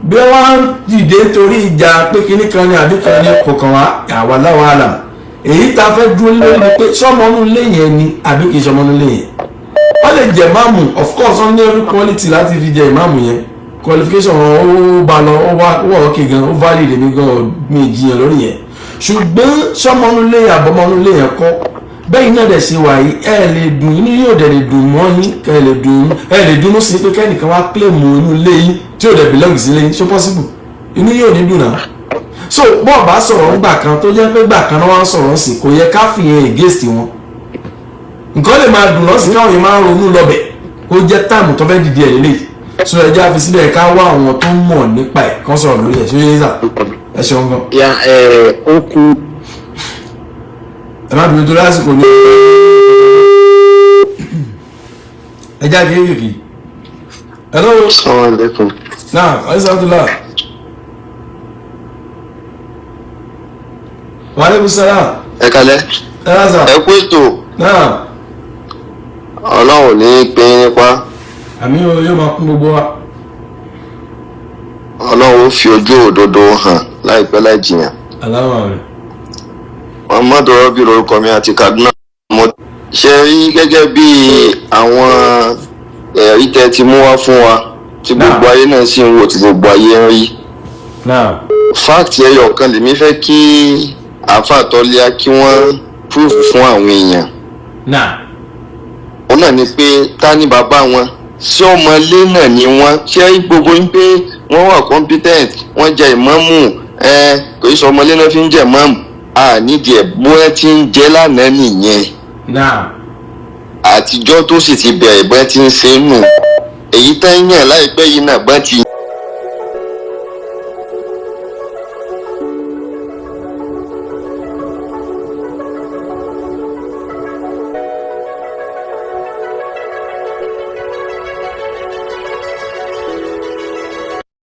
Bí wọ́n dìde torí ìjà pé kinní kan ní àbí kan ní, kò kàn wá, àwa láwa àlàm. Èyí tá a fẹ́ dúró lórí ni pé ṣọmọ inú ilé yẹn ni àbí kì í ṣọmọ inú ilé yẹn. Wọ́n lè jẹ máàmù, of course, wọ́n ní every quality láti fi jẹ ìmáàmù yẹn, qualification wọn ó bá lọ, ó wá, ó wà ókè gan, ó valid. Èmi gan mi jiyàn lórí yẹn, ṣùgbọ́n ṣọmọ inú ilé yẹn àbọ̀mọ inú ilé yẹn kọ́. Bẹ́ẹ̀ náà dẹ̀ ṣe wà yìí, ẹ lè dùn, inú yóò dẹ̀ lè dùn mọ́ yín, kẹ́ ẹ lè dùn, ẹ lè dùnú sí pé kẹ́nìkan wá claim inú ilé yín tí ò dẹ̀ belong sí ilé yín. Ṣó possible? Inú yóò ní dùn náà. So bọ́ọ̀ bá sọ̀rọ̀ ńgbà kan, tó jẹ́ pé gbà kan náà wọ́n sọ̀rọ̀ sí, kò yẹ ká fìyẹn against wọn. Nǹkan lè máa dùn lọ́sìn káwọn yẹn máa ń ronú lọ́bẹ̀, kó jẹ́ time tó fẹ́ dìde ẹ̀ lélẹ̀. So ẹ jẹ́ àfi síbẹ̀, ká wá àwọn tó mọ̀ nípa ẹ̀ kán sọ̀rọ̀ lórí ẹ̀. Ṣé yé sà? Ẹ ṣeun gan. Ya, ẹ ó kú. Ẹ má bínú torí àsìkò ní. Ẹ jáde kéékèèké. Hello. Assalamu alaikum. Naam, alhamdulilah. Wa aleykum salaam. Ẹ kalẹ́. Ẹ rà sà. Ẹ kú ètò. Naam. Ọlọ́run ò ní pín in nípa. Àmì o, yóò máa kún gbogbo wa. Ọlọ́run ó fi ojú òdodo hàn láìpẹ́ láì jìyàn. Aláwọ̀ rẹ̀. Muhammadu Rabi lorúkọ mi àti Kaduna. Mo ṣe rí gẹ́gẹ́ bí àwọn ẹ̀rí tẹ́ ti mú wá fún wa, tí gbogbo ayé náà sì ń wò, tí gbogbo ayé ń rí. Naam. Fact ẹyọ kan lèmi fẹ́ kí àáfàá Tọ́líà kí wọ́n proof fún àwọn èèyàn. Naam. Òun náà ni pé ta ni bàbá wọn? Ṣé ọmọlé náà ni wọ́n? Ṣé gbogbo yín pé wọ́n wà competent, wọ́n jẹ ìmáàmù, ẹ kò í sọ ọmọlé náà fi ń jẹ ìmáàmù, à nídìí ẹ̀, bóyá ti ń jẹ́ lánàá nìyẹn. Naam. Àtijọ́ tó sì ti bẹ̀rẹ̀, bóyá ti ń ṣe é nù, èyí tán yàn láìpẹ́ yìí náà bá ti